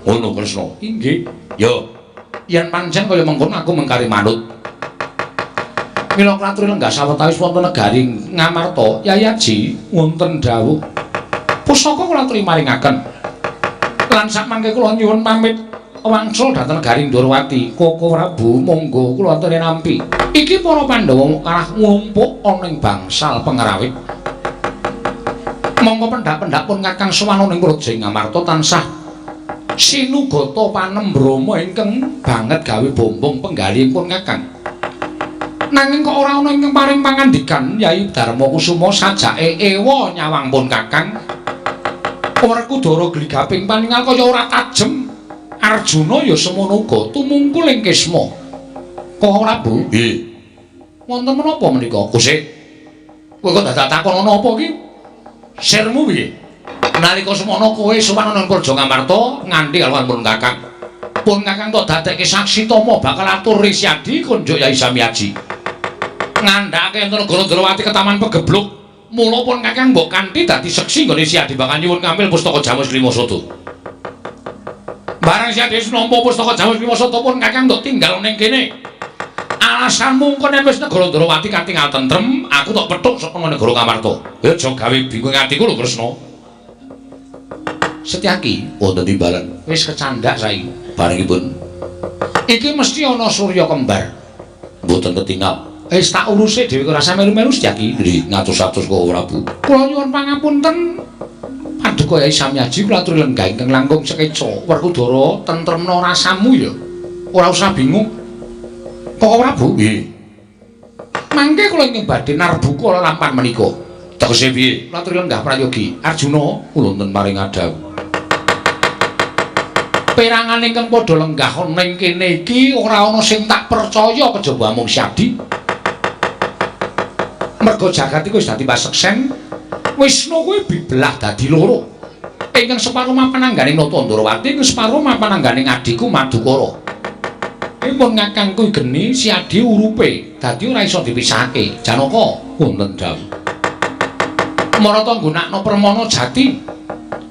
Ngono Kresna. Inggih. Ya. Yen pancen kaya mengkono aku mengkari manut. Mila kula aturi lenggah sawetawis wonten negari Ngamarta, Yai Aji wonten dawuh. Pusaka kula aturi maringaken. Lan sakmangke kula nyuwun pamit wangsul dhateng negari Ndorowati. Koko Prabu monggo kula aturi nampi. Iki para Pandhawa kalah nglumpuk ana ing bangsal pengrawit. Monggo pendhak-pendhak pun Kakang sowan ing Praja Ngamarta tansah sinugata panembrama ingkang banget gawe bombong penggalihipun Kakang. Nanging kok ora ana ingkang paring pangandikan Yai Darma Kusuma sajake ewa nyawang pun Kakang. Werkudara gligaping paningal kaya ora tajem. Arjuna ya semono uga tumungkul ing Kisma. Koko Prabu? Nggih. Wonten menapa menika? Gusti. Kowe kok dadak takon ana apa iki? Sirmu piye? Nalika semono kowe sowan ana Praja Ngamarta nganti kalawan pun Kakang. Pun Kakang tok dadekke saksi tama bakal atur Risyadi konjuk Yai Samiaji. Ngandhake enten negara Ndorowati ketaman pegebluk. Mula pun Kakang mbok kanthi dadi seksi nggone Siadi bakal nyuwun ngambil pustaka jamus lima sada. Barang Siadi wis nampa pustaka jamus lima sada pun Kakang tok tinggal ning kene. Alasanmu engko nek wis negara Ndorowati katingal tentrem, aku tok petuk saka negara Ngamarta. Ya aja gawe bingung atiku lho Kresna. Setyaki wonten timbalan. Wis kecandak saiki. Barengipun iki mesti ana surya kembar. Mboten ketingal. Wis tak uruse dhewe ora usah melu-melu Setyaki. Nggih, ngatus-atus kok Prabu. Kula nyuwun pangapunten. Paduka Yai Samyaji kula aturi lenggah ingkang langkung sekeca. Werkudara tentremna rasamu ya. Ora usah bingung. Koko Prabu? Nggih. Mangke kula ingkang badhe narbuka lelampahan menika. Tegese piye? Kula aturi lenggah prayogi. Arjuna kula wonten paring adhawuh. Perangan ingkang padha lenggah ana ing kene iki ora ana sing tak percaya kejaba amung Syadi. Merga jagat iku wis dadi paseksen, Wisnu kuwi dibelah dadi loro. Ingkang separo mapan angganing Nata Ndorowati, ingkang separo mapan angganing adhiku Madukara. Pun Kakang kuwi geni Siadi urupe, dadi ora iso dipisahake. Janaka wonten dawuh. Marata nggunakno permana jati.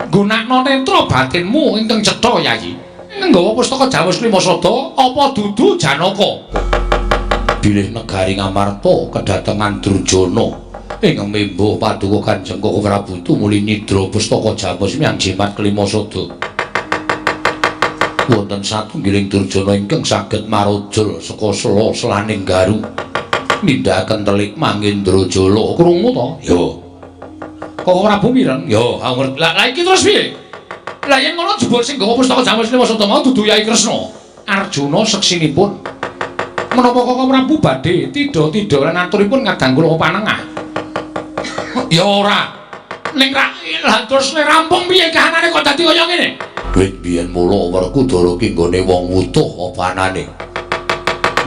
Nggunakno netra batinmu ingkang cetha Yayi. Nggawa pustaka Jamus lima sada apa dudu Janaka? Bilih negari Ngamarta kedatengan Durjana ing membo paduka Kanjeng Koko Prabu tumuli nyidra pustaka Jamus miyang jimat kelima sada. Wonten satunggiling durjana ingkang saged marujul saka sela-selaning garu nindakaken telik Mangendrajala. Krungu to? Ya. Kok Prabu mireng? Ya, aku ngerti. Lah iki terus piye? Lah yen ngono jebul sing nggawa pustaka Jamus Lima Sada mau dudu Yai Kresna. Arjuna seksinipun. Menapa Koko Prabu badhe tidha-tidha lan aturipun kadang kula panengah? Ya ora. Ning ra lah terus rampung piye kahanane kok dadi kaya ngene? Wit biyen mula Werkudara ki nggone wong utuh apa anane.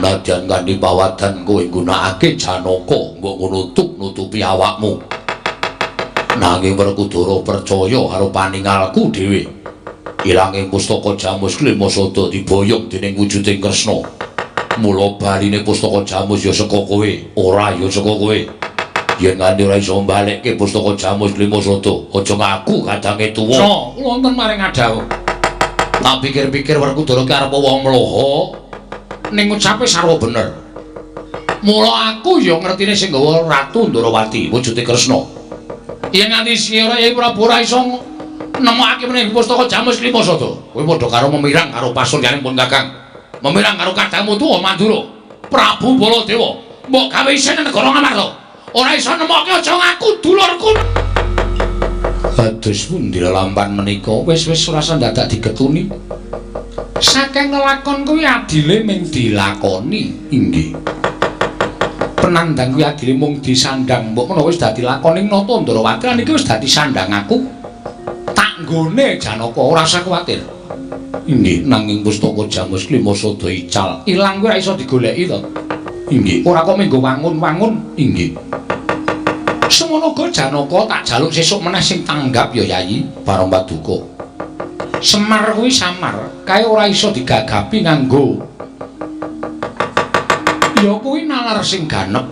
Nadyan kanthi pawadan kowe nggunakake Janaka mbok ngono nutupi awakmu. Nanging Werkudara percaya karo paningalku dhewe. Ilanging pustaka Jamus Klima Sada diboyong dening wujuding Kresna. Mula baline pustaka Jamus ya saka kowe, ora ya saka kowe. Yen nganti ora iso mbalekke pustaka Jamus Klima Sada, aja ngaku kadange tuwa. So, kula wonten maring adhawuh. Tak pikir-pikir Werkudara ki arep wong mloha, ning ngucape sarwa bener. Mula aku ya ngertine sing nggawa Ratu Ndorowati, wujude Kresna. Yen nganti ora Yai Prabu ora iso nemokake meneh pustaka Jamus Klima Sada, kowe padha karo memirang karo pasuryaning pun Kakang. Memirang karo kadangmu tuwa Mandura, Prabu Baladewa. Mbok gawe isin negara Ngamarta. Ora iso nemokke aja ngaku dulurku. Kados pundi lelampan menika? Wis-wis ora usah dadak digetuni. Saking lelakon kuwi adile mung dilakoni. Inggih. Penandang kuwi adile mung disandang. Mbok menawa wis dadi lakoning Nata Ndorowati lan iki wis dadi sandang aku. Tak nggone Janaka ora usah kuwatir. Inggih, nanging pustaka Jamus Klima Sada ical. Ilang kuwi ora iso digoleki to. Inggih, ora kok menggo wangun-wangun. Inggih. Semono uga Janaka tak jaluk sesuk meneh sing tanggap ya Yayi Barong Paduka. Semar kuwi samar, kae ora iso digagapi nganggo. Ya kuwi nalar sing ganep.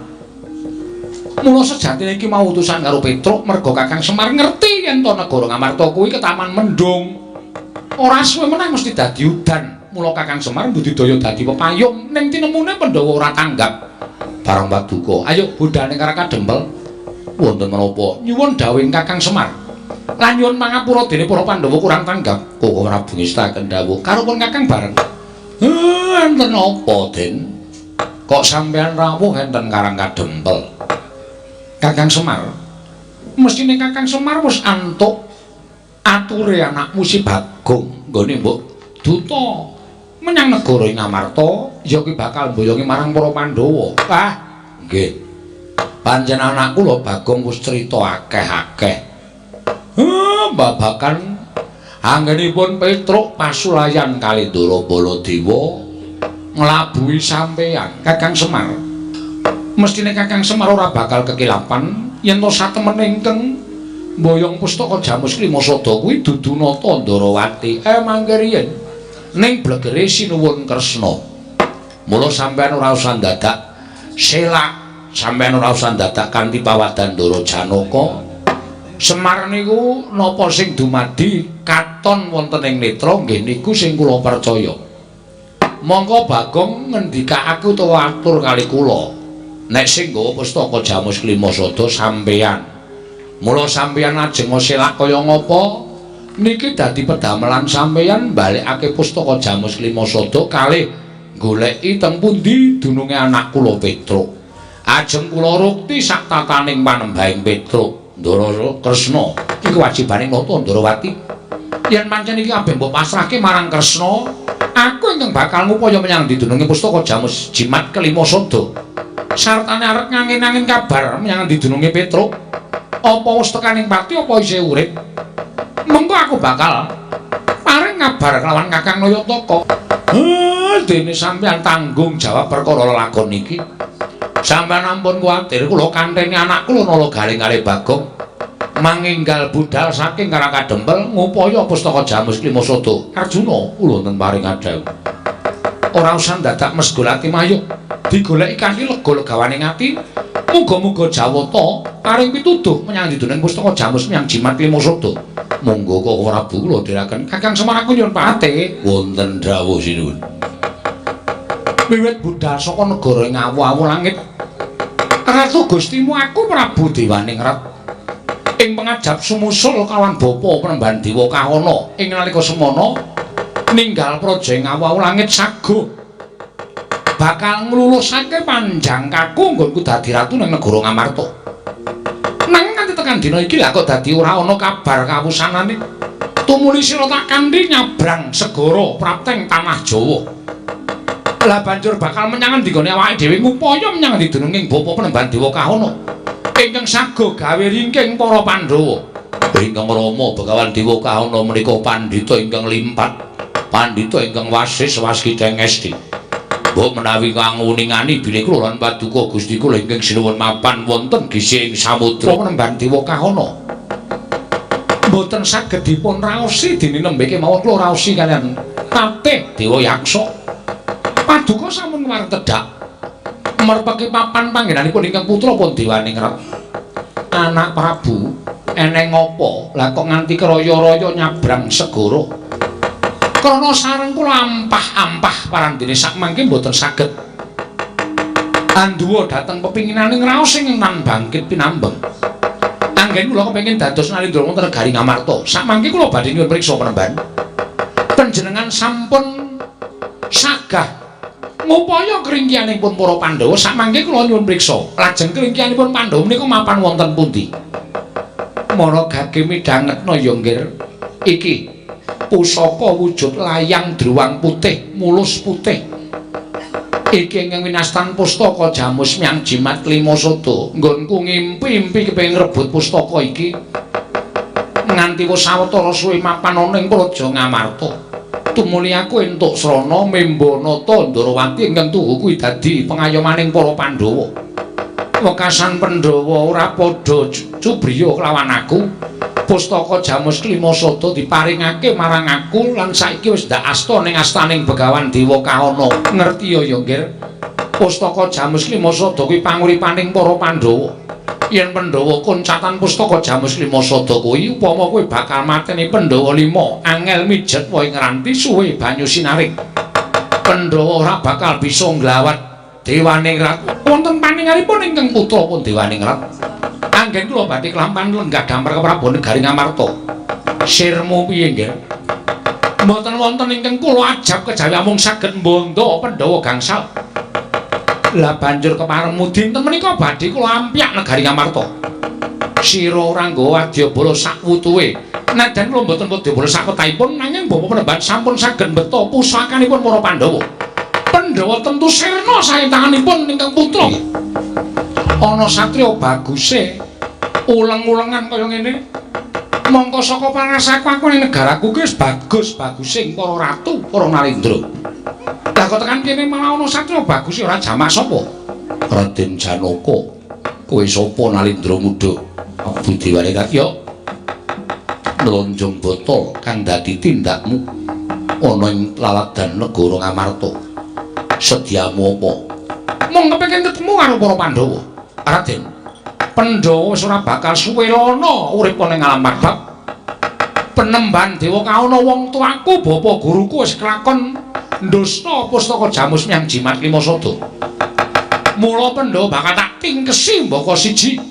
Mula sejatine iki mau utusan karo Petruk merga Kakang Semar ngerti yen to negara Ngamarta kuwi ketaman mendung. Ora suwe meneh mesti dadi udan. Mula Kakang Semar mbudidaya dadi pepayung ning tinemune Pandhawa ora tanggap. Barong Paduka, ayo budhal ning Karang Kadempel. Wonten menapa? Nyuwun dawuhing Kakang Semar. Lan nyuwun pangapura dene para Pandhawa kurang tanggap. Koko Prabu ngestaken dawuh karo pun Kakang bareng. Enten apa, Den? Kok sampeyan rawuh enten Karang Kadempel? Kakang Semar. Mestine Kakang Semar wis antuk ature anakmu si Bagong nggone mbok duta menyang negara Ngamarta ya kuwi bakal mboyongi marang para Pandhawa. Ah, nggih. Pancen anakku lho Bagong wis crita akeh-akeh. Babakan anggenipun Petruk pasulayan kali Ndara Baladewa nglabuhi sampeyan Kakang Semar. Mestine Kakang Semar ora bakal kekilapan yen to satemene ingkang mboyong pustaka Jamus Klima Sada kuwi dudu Nata Ndorowati. Mangke riyen ning blegere Sinuwun Kresna. Mula sampeyan ora usah dadak selak, sampeyan ora usah dadak kanthi pawadan Ndara Janaka. Semar niku napa sing dumadi katon wonten ing netra nggih niku sing kula percaya. Mongko Bagong ngendikake utawa atur kali kula. Nek sing nggawa pustaka Jamus Klima Sada sampeyan. Mula sampeyan ajeng selak kaya ngapa niki dadi pedamelan sampeyan balekake pustaka Jamus Klima Sada kalih goleki teng pundi dununge anak kula Petruk. Ajeng kula rukti sak tataning panembahing Petruk Ndara Kresna. Iki kewajibane Nata Ndorowati. Yen pancen iki kabeh mbok pasrahke marang Kresna, aku ingkang bakal ngupaya menyang didununge pustaka Jamus Jimat Kelima Sada. Sartane arep ngangin-angin kabar menyang didununge Petruk. Apa wis tekaning pati apa isih urip? Mengko aku bakal paring kabar kelawan Kakang Nayataka. Dene sampeyan tanggung jawab perkara lelakon iki. Sampeyan ampun kuwatir, kula kanteni anak kula Nala Galing kalih Bagong manginggal budal saking Karang Kadempel ngupaya pustaka Jamus Klima Sada. Arjuna kula wonten paring adhawuh. Ora usah dadak mesgol ati mayuh, digoleki kanthi lega legawaning ati. Muga-muga Jawata paring pituduh menyang diduning pustaka Jamus menyang Jimat Klima Sada. Monggo Koko Prabu kula dherekaken. Kakang Semar aku nyuwun pamit. Wonten dawuh sinuwun. Wiwit budal saka negara ing awu-awu langit, Ratu Gustimu aku Prabu Dewaningrat ing pengajap sumusul kawan bapa Penemban Dewa Kahana. Ing nalika semana Ninggal praja ing awu langit sago. Bakal nglulusake panjangkaku nggonku dadi ratu ning negara Ngamarta. Nanging nganti tekan dina iki lha kok dadi ora ana kabar kawusanane. Tumuli sira tak kanthi nyabrang segara prapteng tanah Jawa. Lah banjur bakal menyang endi gone awake dhewe ngupaya menyang endi dununging bapa Penemban Dewa Kahana ingkang sago gawe ringking para Pandhawa. Ingkang Rama Begawan Dewa Kahana menika pandhita ingkang limpat, pandhita ingkang wasis waskita ngesti. Mbok menawi kang nguningani bilih kula lan paduka Gusti kula ingkang sinuwun mapan wonten gisih ing samudra Penemban Dewa Kahana. Mboten saged dipun raosi dene nembe kemawon kula raosi kaliyan Patih Dewa Yaksa. Paduka sampun wareng tedhak merpeki papan panggenanipun ingkang putra pun Dewaningrat. Anak Prabu eneng apa lah kok nganti kraya-raya nyabrang segara? Krana sareng kula ampah-ampah parandene sakmangke mboten saged anduwa dhateng pepinginane ngraos ing nan bangkit pinambeng. Anggen kula kepengin dados Nalindra wonten negari Ngamarta. Sakmangke kula badhe nyuwun priksa Penemban. Panjenengan sampun sagah ngupaya kringkianipun para Pandhawa. Sakmangke kula nyuwun priksa, lajeng kringkianipun Pandhawa menika mapan wonten pundi? Mara gage midhangetna ya nggir, iki pusaka wujud layang druwang putih, mulus putih. Iki ingkang winastan pustaka Jamus Myang Jimat Klima Sada. Nggonku ngimpi-impi kepengin ngrebut pustaka iki. Nganti wis sawetara suwe mapan ana ing Praja Ngamarta. Tumuli aku entuk srana Membanata Ndarawati ingkang tuhu kuwi dadi pengayomaning para Pandhawa. Wekasan Pandhawa ora padha cubriya kelawan aku. Pustaka Jamus Klima Sada diparingake marang aku lan saiki wis ndak asta ning astaning Begawan Dewa Kahana. Ngerti ya ya nggir? Pustaka Jamus Klima Sada kuwi panguripaning para Pandhawa. Yen Pandhawa koncatan pustaka Jamus Klima Sada kuwi upama kowe bakal mateni Pandhawa 5, angel mijet wae ngranti suwe banyu sinaring. Pandhawa ora bakal bisa nglawat Dewaningrat. Wonten paningalipun ingkang putra pun Dewaningrat. Anggen kula badhe klampan lenggah dampar keprabon negari Ngamarta. Sirmu piye nggih? Mboten wonten ingkang kula ajab kejawi amung saged mbandha Pandhawa gangsal. Lah banjur keparemu dinten menika badhe kula ampyak negari Ngamarta. Sira ora nggawa wadyabala sakwutuhe. Nadyan kula mboten wadyabala sakwetahipun nanging Bapak Penemban sampun saged mbeta pusakanipun para Pandhawa. Pandhawa tentu sirna saking tanganipun ingkang putra. Ana satriya baguse uleng-ulengan kaya ngene. Mongko saka pangasaku aku ning negaraku ki wis bagus-bagusing para ratu, para narendra. Lah kok tekan kene malah ana satriya bagus ora jamak sapa? Raden Janaka. Kowe sapa Nalindra muda? Abu Dewaningrat ya. Nlonjong botol kang dadi tindakmu ana ing laladan negara Ngamarta. Sediamu apa? Mung kepengin ketemu karo para Pandhawa. Raden, Pandhawa wis ora bakal suwe lana urip ana ing alam bab. Penemban Dewa Kahana wong tuaku, bapa guruku wis kelakon ndusna pustaka Jamus Myang Jimat Klima Sada. Mula Pandhawa bakal tak tingkesi mbaka siji.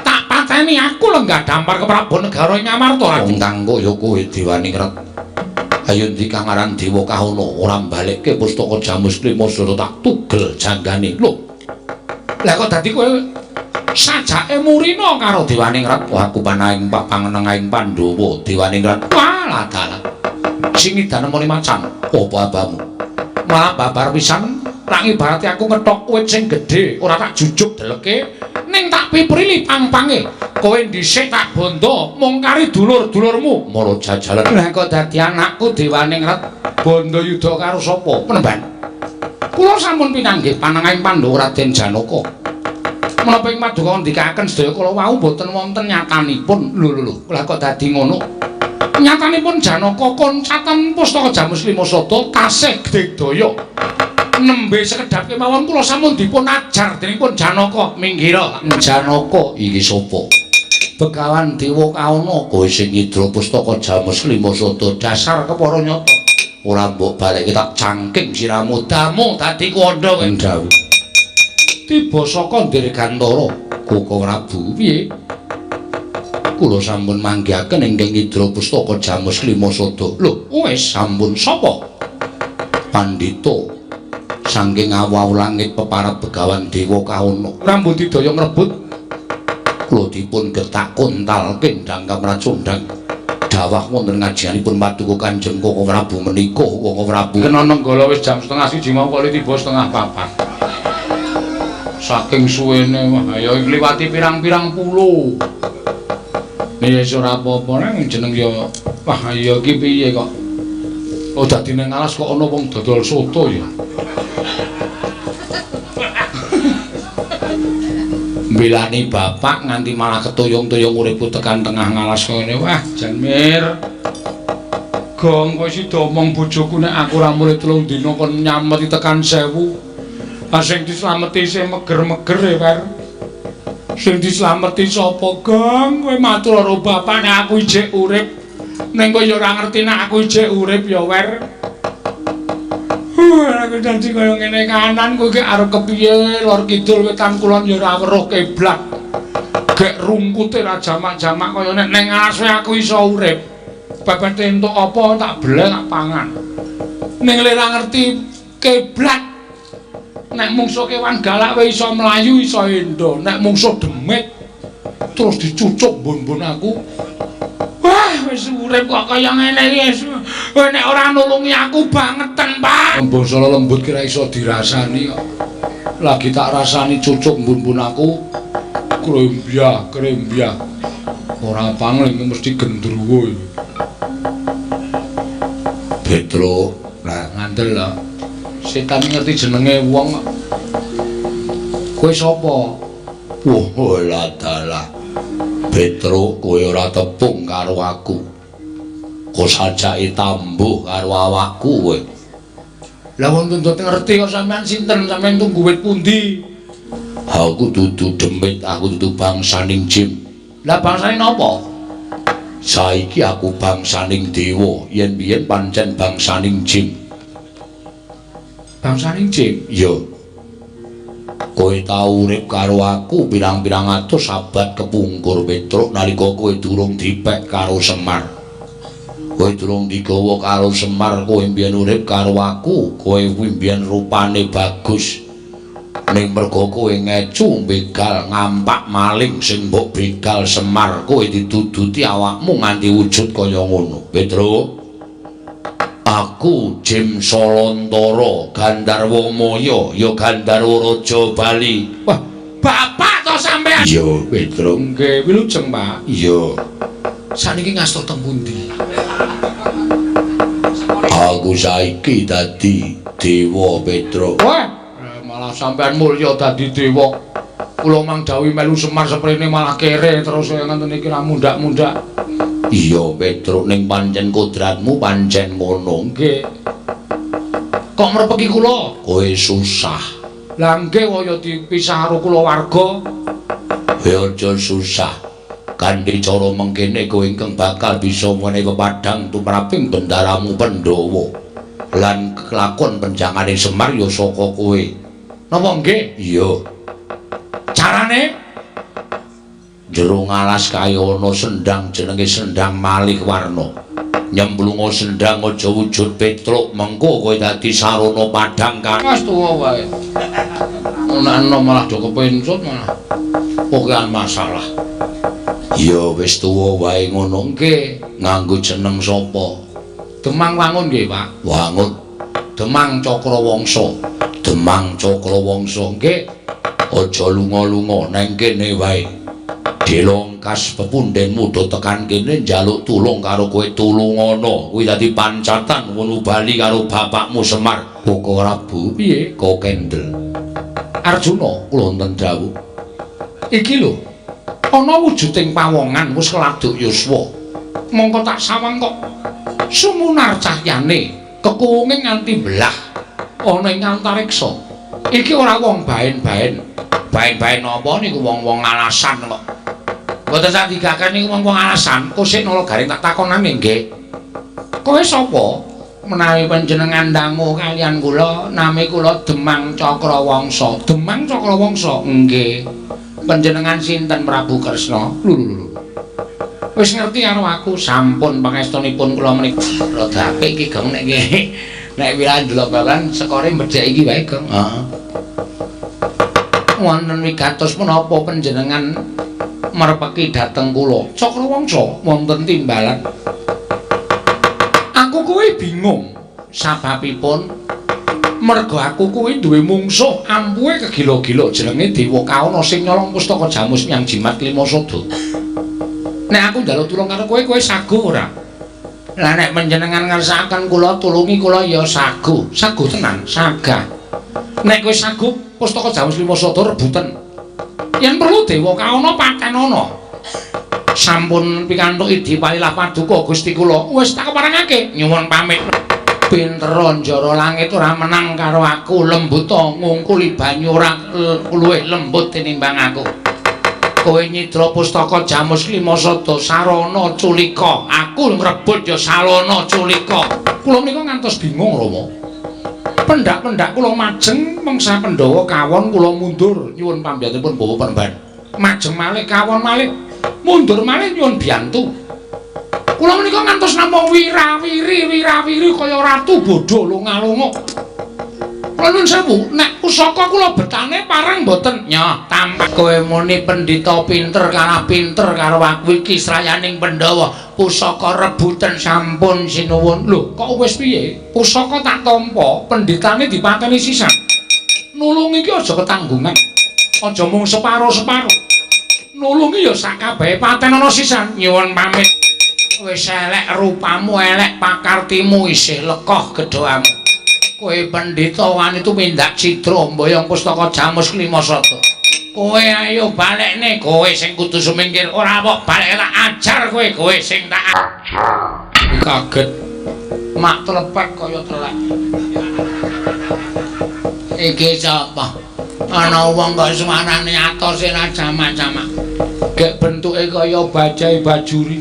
Tak pateni aku lenggah dampar keprabon negara ing Ngamarta. Wong kanggo ya kowe Dewaningrat. Ayo ndi kang aran Dewa Kahana ora mbalekke pustaka Jamus Klima Sada tak tugel janggane. Lho. Lah kok dadi kowe sajake murina karo Dewaningrat? Wah, aku panahing pangenengahing Pandhawa Dewaningrat. Walah dalah. Sing idanemone macan apa abamu? Malah babar pisan tak ibarate aku ngethok wit sing gedhe ora tak jujuk deleke ning tak piprili pang-pange. Kowe dhisik tak bondo mung kari dulur-dulurmu mara jajalan. Lah kok dadi anakku Dewaningrat bondo yuda karo sapa? Penemban. Kula sampun pinanggih panengahing Pandhawa Raden Janaka. Menapa ing paduka ngendikaken sedaya kala wau mboten wonten nyatanipun. Lho lho lho, lah kok dadi ngono? Nyatanipun Janaka koncatan pustaka Jamus Klima Sada tasih gedhe daya. Nembe sekedhap kemawon kula sampun dipun ajar dening pun Janaka. Minggiro Janaka iki sapa? Begawan Dewa Kahana kowe sing ngidra pustaka Jamus Klima Sada dasar kepara nyata. Ora mbok balekke tak cangking siramu damu dadi kandha kowe. Ndhawu. Tiba saka Dirgantara Koko Prabu piye? Kula sampun manggihaken ingkang Indra Pustaka Jamus Lima Sada. Lho, wis sampun sapa? Pandhita saking awu langit peparab Begawan Dewa Kahono. Rambudidaya ngrebut kula dipun getak kontal kendang kamracundang. Dawah wonten ngajianipun Paduka Kanjeng Koko Prabu menika Koko Prabu. Kena nenggala wis jam 12:30 mau kok tiba 3:30. Saking suwene wah ya ngliwati pirang-pirang pulo. Nek wis ora apa-apa nang jeneng ya wah ya iki piye kok. Oh dadi nang alas kok ana wong dodol soto ya. Mbelani bapak nganti malah ketuyung-tuyung uripku tekan tengah ngalas ngene. Wah jan Mir. Gong kowe sida omong bojoku nek aku ora mulih 3 dina kon nyameti tekan 1000. Ah sing dislameti sing meger-meger e Wer. Sing dislameti sapa, Gong? Kowe matur karo bapak nek aku ijek urip. Ning kowe ya ora ngerti nek aku ijek urip ya, Wer. Aku janji kaya ngene kanan kowe iki arep kepiye lor kidul wetan kulon ya ora weruh kiblat. Gek rungkute ra jamak-jamak kaya nek ning alas aku iso urip. Pepet entuk apa tak beleh tak pangan. Ning le ra ngerti kiblat. Nek mungsuh kewan galak wae iso mlayu iso endo, nek mungsuh demit terus dicucuk mbun-mbun aku. Wah, wis urip kok kaya ngene iki wis. Kowe nek ora nulungi aku bangeten, Pak. Basa lembut kira iso dirasani kok. Lagi tak rasani cucuk mbun-mbun aku krembyah, krembyah. Ora pangling mesti gendruwo iki. Petro, lah ngandel lho. Setan ngerti jenenge wong. Kowe sapa? Wah, dalah. Petro, kowe ora tepung karo aku. Kok sajake tambuh karo awakku kowe. Lah wong tuntut ngerti kok sampean sinten, sampean tunggu wit pundi? Aku dudu demit, aku dudu bangsaning jim. Lah bangsane napa? Saiki aku bangsaning dewa, yen biyen pancen bangsaning jim. Bangsaning jim? Iya. Kowe tau urip karo aku pirang-pirang atus abad kepungkur Petruk nalika kowe durung dipek karo Semar. Kowe durung digawa karo Semar, kowe mbiyen urip karo aku, kowe kuwi mbiyen rupane bagus. Ning mergo kowe ngecu begal ngampak maling sing mbok begal Semar, kowe dituduti awakmu nganti wujud kaya ngono. Petruk, aku Jim Solontara, Gandharwa Maya, ya Gandharwa Raja Bali. Wah, bapak to sampean? Iya, Petruk. Nggih, wilujeng, Pak. Iya. Saniki ngasta teng pundi? Aku saiki dadi dewa, Petruk. Wah, malah sampean mulya dadi dewa. Kula mang dawuhi melu Semar seprene malah kere terus kaya ngenten iki ra mundhak-mundhak. Iya, Petruk, ning pancen kodratmu pancen ngono. Nggih. Kok mrepeki kula? Kowe susah. Lah nggih kaya dipisah karo kulawarga. Kowe aja susah. Kanthi cara mengkene kowe ingkang bakal bisa menehi pepadhang tumraping bendaramu Pandhawa. Lan kelakon penjangane Semar ya saka kowe. Napa nggih? Iya. Carane? Jero ngalas kae ana sendang jenenge Sendang Malih Warna. Nyemplunga sendang aja wujud Petruk, mengko kowe dadi sarana padhang kan. Wis tuwa wae. Nek enom malah do kepencut malah pokokan masalah. Ya wis tuwa wae ngono. Nggih. Nganggo jeneng sapa? Demang Wangun nggih, Pak. Wangun. Demang Cakrawangsa. Demang Cakrawangsa. Nggih. Aja lunga-lunga nang kene wae. Delongkas pepundhenmu do tekan kene njaluk tulung karo kowe, tulungana. Kuwi dadi pancatan ngono bali karo bapakmu Semar. Koko Prabu piye? Kok kendel. Arjuna kula wonten dawuh. Iki lho. Ana wujuding pawongan wis keladuk yuswa. Mongko tak sawang kok sumunar cahyane kekuwunge nganti belah ana ing antariksa. Iki ora wong baen-baen. Baen-baen apa niku wong-wong alasan kok. Mboten sak digaken niku wong-wong alasan. Kosik nala garing tak takonane nggih. Kowe sapa? Menawi panjenengan dangu kalian kula, nami kula Demang Cakrawangsa. Demang Cakrawangsa? Nggih. Panjenengan sinten Prabu Kresna? Lho lho lho. Wis ngerti karo aku, sampun pangestunipun kula menika. Rada apik iki, Gong, nek iki. Nek wilahan ndelok babagan skore mbedhek iki wae, Gong. Heeh. Wonten wigatos menapa panjenengan merpeki dhateng kula? Cakrawangsa wonten timbalan. Aku kuwi bingung sababipun merga aku kuwi duwe mungsuh ampuhe kegila-gila jenenge Dewa Kawana sing nyolong pustaka Jamus Nyang Jimat Klimasada. Nek aku njaluk tulung karo kowe, kowe saguh ora? Lah nek panjenengan ngersakaken kula tulungi kula ya saguh. Saguh tenan, sagah. Nek kowe saguh pustaka Jamus Klimasada rebuten. Yen perlu Dewa Kawana patenana. Sampun pikantuk idi palilah paduka Gusti kula. Wis tak keparengake, nyuwun pamit. Pinter njara langit ora menang karo aku, lembuta ngungkuli banyu ora luwih lembut tinimbang aku. Kowe nyidra pustaka Jamus Klimasada sarana culika, aku ngrebut ya salana culika. Kula menika ngantos bingung, Rama. Pendak-pendak kula majeng mangsa Pandhawa kawon kula mundur nyuwun pambiyantunipun Bawa Penemban. Majeng malih kawon malih mundur malih nyuwun biyantu. Kula menika ngantos namung wirawiri kaya ratu bodho lunga-lunga. Kula nuwun sewu, nek pusaka kula betane pareng mboten? Nyoh, tampak kowe muni pendhita pinter kalah pinter karo aku iki srayaning Pandhawa. Pusaka rebuten sampun sinuwun. Lho, kok wis piye? Pusaka tak tampa, pendhitane dipateni sisan. Nulungi iki aja ketanggungan. Aja mung separo-separo. Nulungi ya sak kabehe paten ana sisan. Nyuwun pamit. Wis elek rupamu, elek pakartimu, isih lekoh gedhoamu. Kowe pendhita wani tumindak cidra mboyong pustaka Jamus Klimasada. Kowe ayo balekne, kowe sing kudu sumingkir, ora kok balek tak ajar kowe, kowe sing tak ajar. Kaget. Mak telepek kaya telek. Iki sapa? Ana wong kok suarane atose ra jamak-jamak. Gek bentuke kaya bajai bajuri.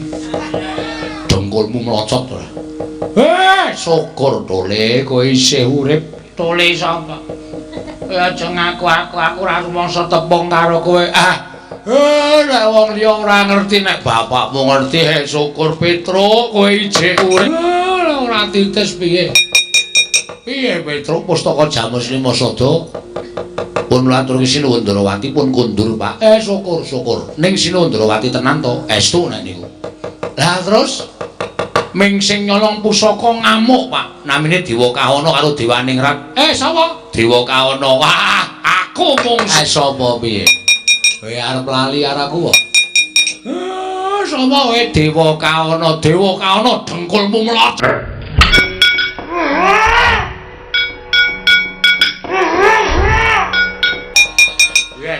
Dengkulmu mlocot ora? Syukur Tole kowe isih urip. Tole sapa? Kowe aja ngaku aku ora rumangsa tepung karo kowe. Nek wong liya ora ngerti, nek bapakmu ngerti, syukur Petruk kowe isih urip. Ora titis piye? Piye Petruk pustaka Jamus Klimasada? Pun atur Sinuwun Ndrawati pun kundur, Pak. Syukur syukur. Ning Sinuwun Ndrawati tenan to? Estu nek niku. Lah terus ming sing nyolong pusaka ngamuk, Pak. Namine Dewa Kawana karo Dewaningrat. Sapa? Dewa Kawana. Wah, aku mung sapa piye? Kowe arep lali karo aku kok. Sapa kowe Dewa Kawana? Dewa Kawana dengkulmu mlocot.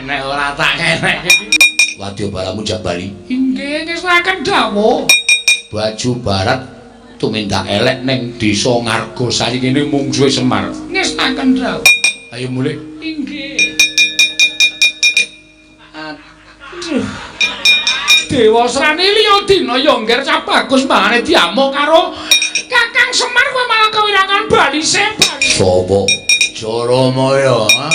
Nek ora tak enek iki. Wadya balamu jak bali. Inggih, ngestokaken dawuh. Baju barat tumindak elek ning desa Ngargosari kene mungsuhe Semar. Ngestokaken dawuh. Ayo mulih. Inggih. Aduh. Dewa Srani liya dina ya ngger cabagus mbangane diamuk karo Kakang Semar kowe malah kewirangan bali seban. Sopo? Jaramaya, ha?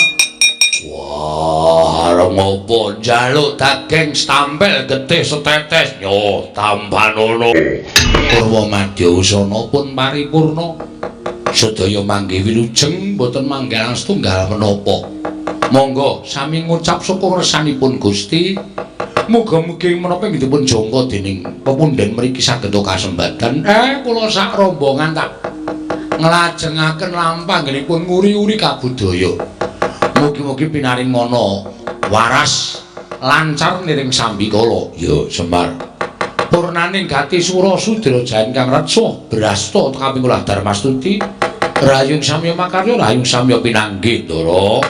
Wah, arep ngopo njaluk daging stampel getih setetes. Yo, tambanono. Purwa madya usana pun paripurna. Sedaya manggih wilujeng mboten manggalang setunggal menapa. Monggo sami ngucap syukur resanipun Gusti. Muga-mugi menapa inggih dipun jangka dening pepundhen mriki saged kasembadan. Kula sak rombongan tak nglajengaken lampah anggenipun nguri-uri kabudaya. Mugi-mugi pinaring ngono waras lancar niring sambikala. Ya Semar. Purnaning gati sura sudra jayan kang reksa brasta kaping kula Darmastuti. Rahayung samya makarya, rahayung samya pinanggih, Ndara.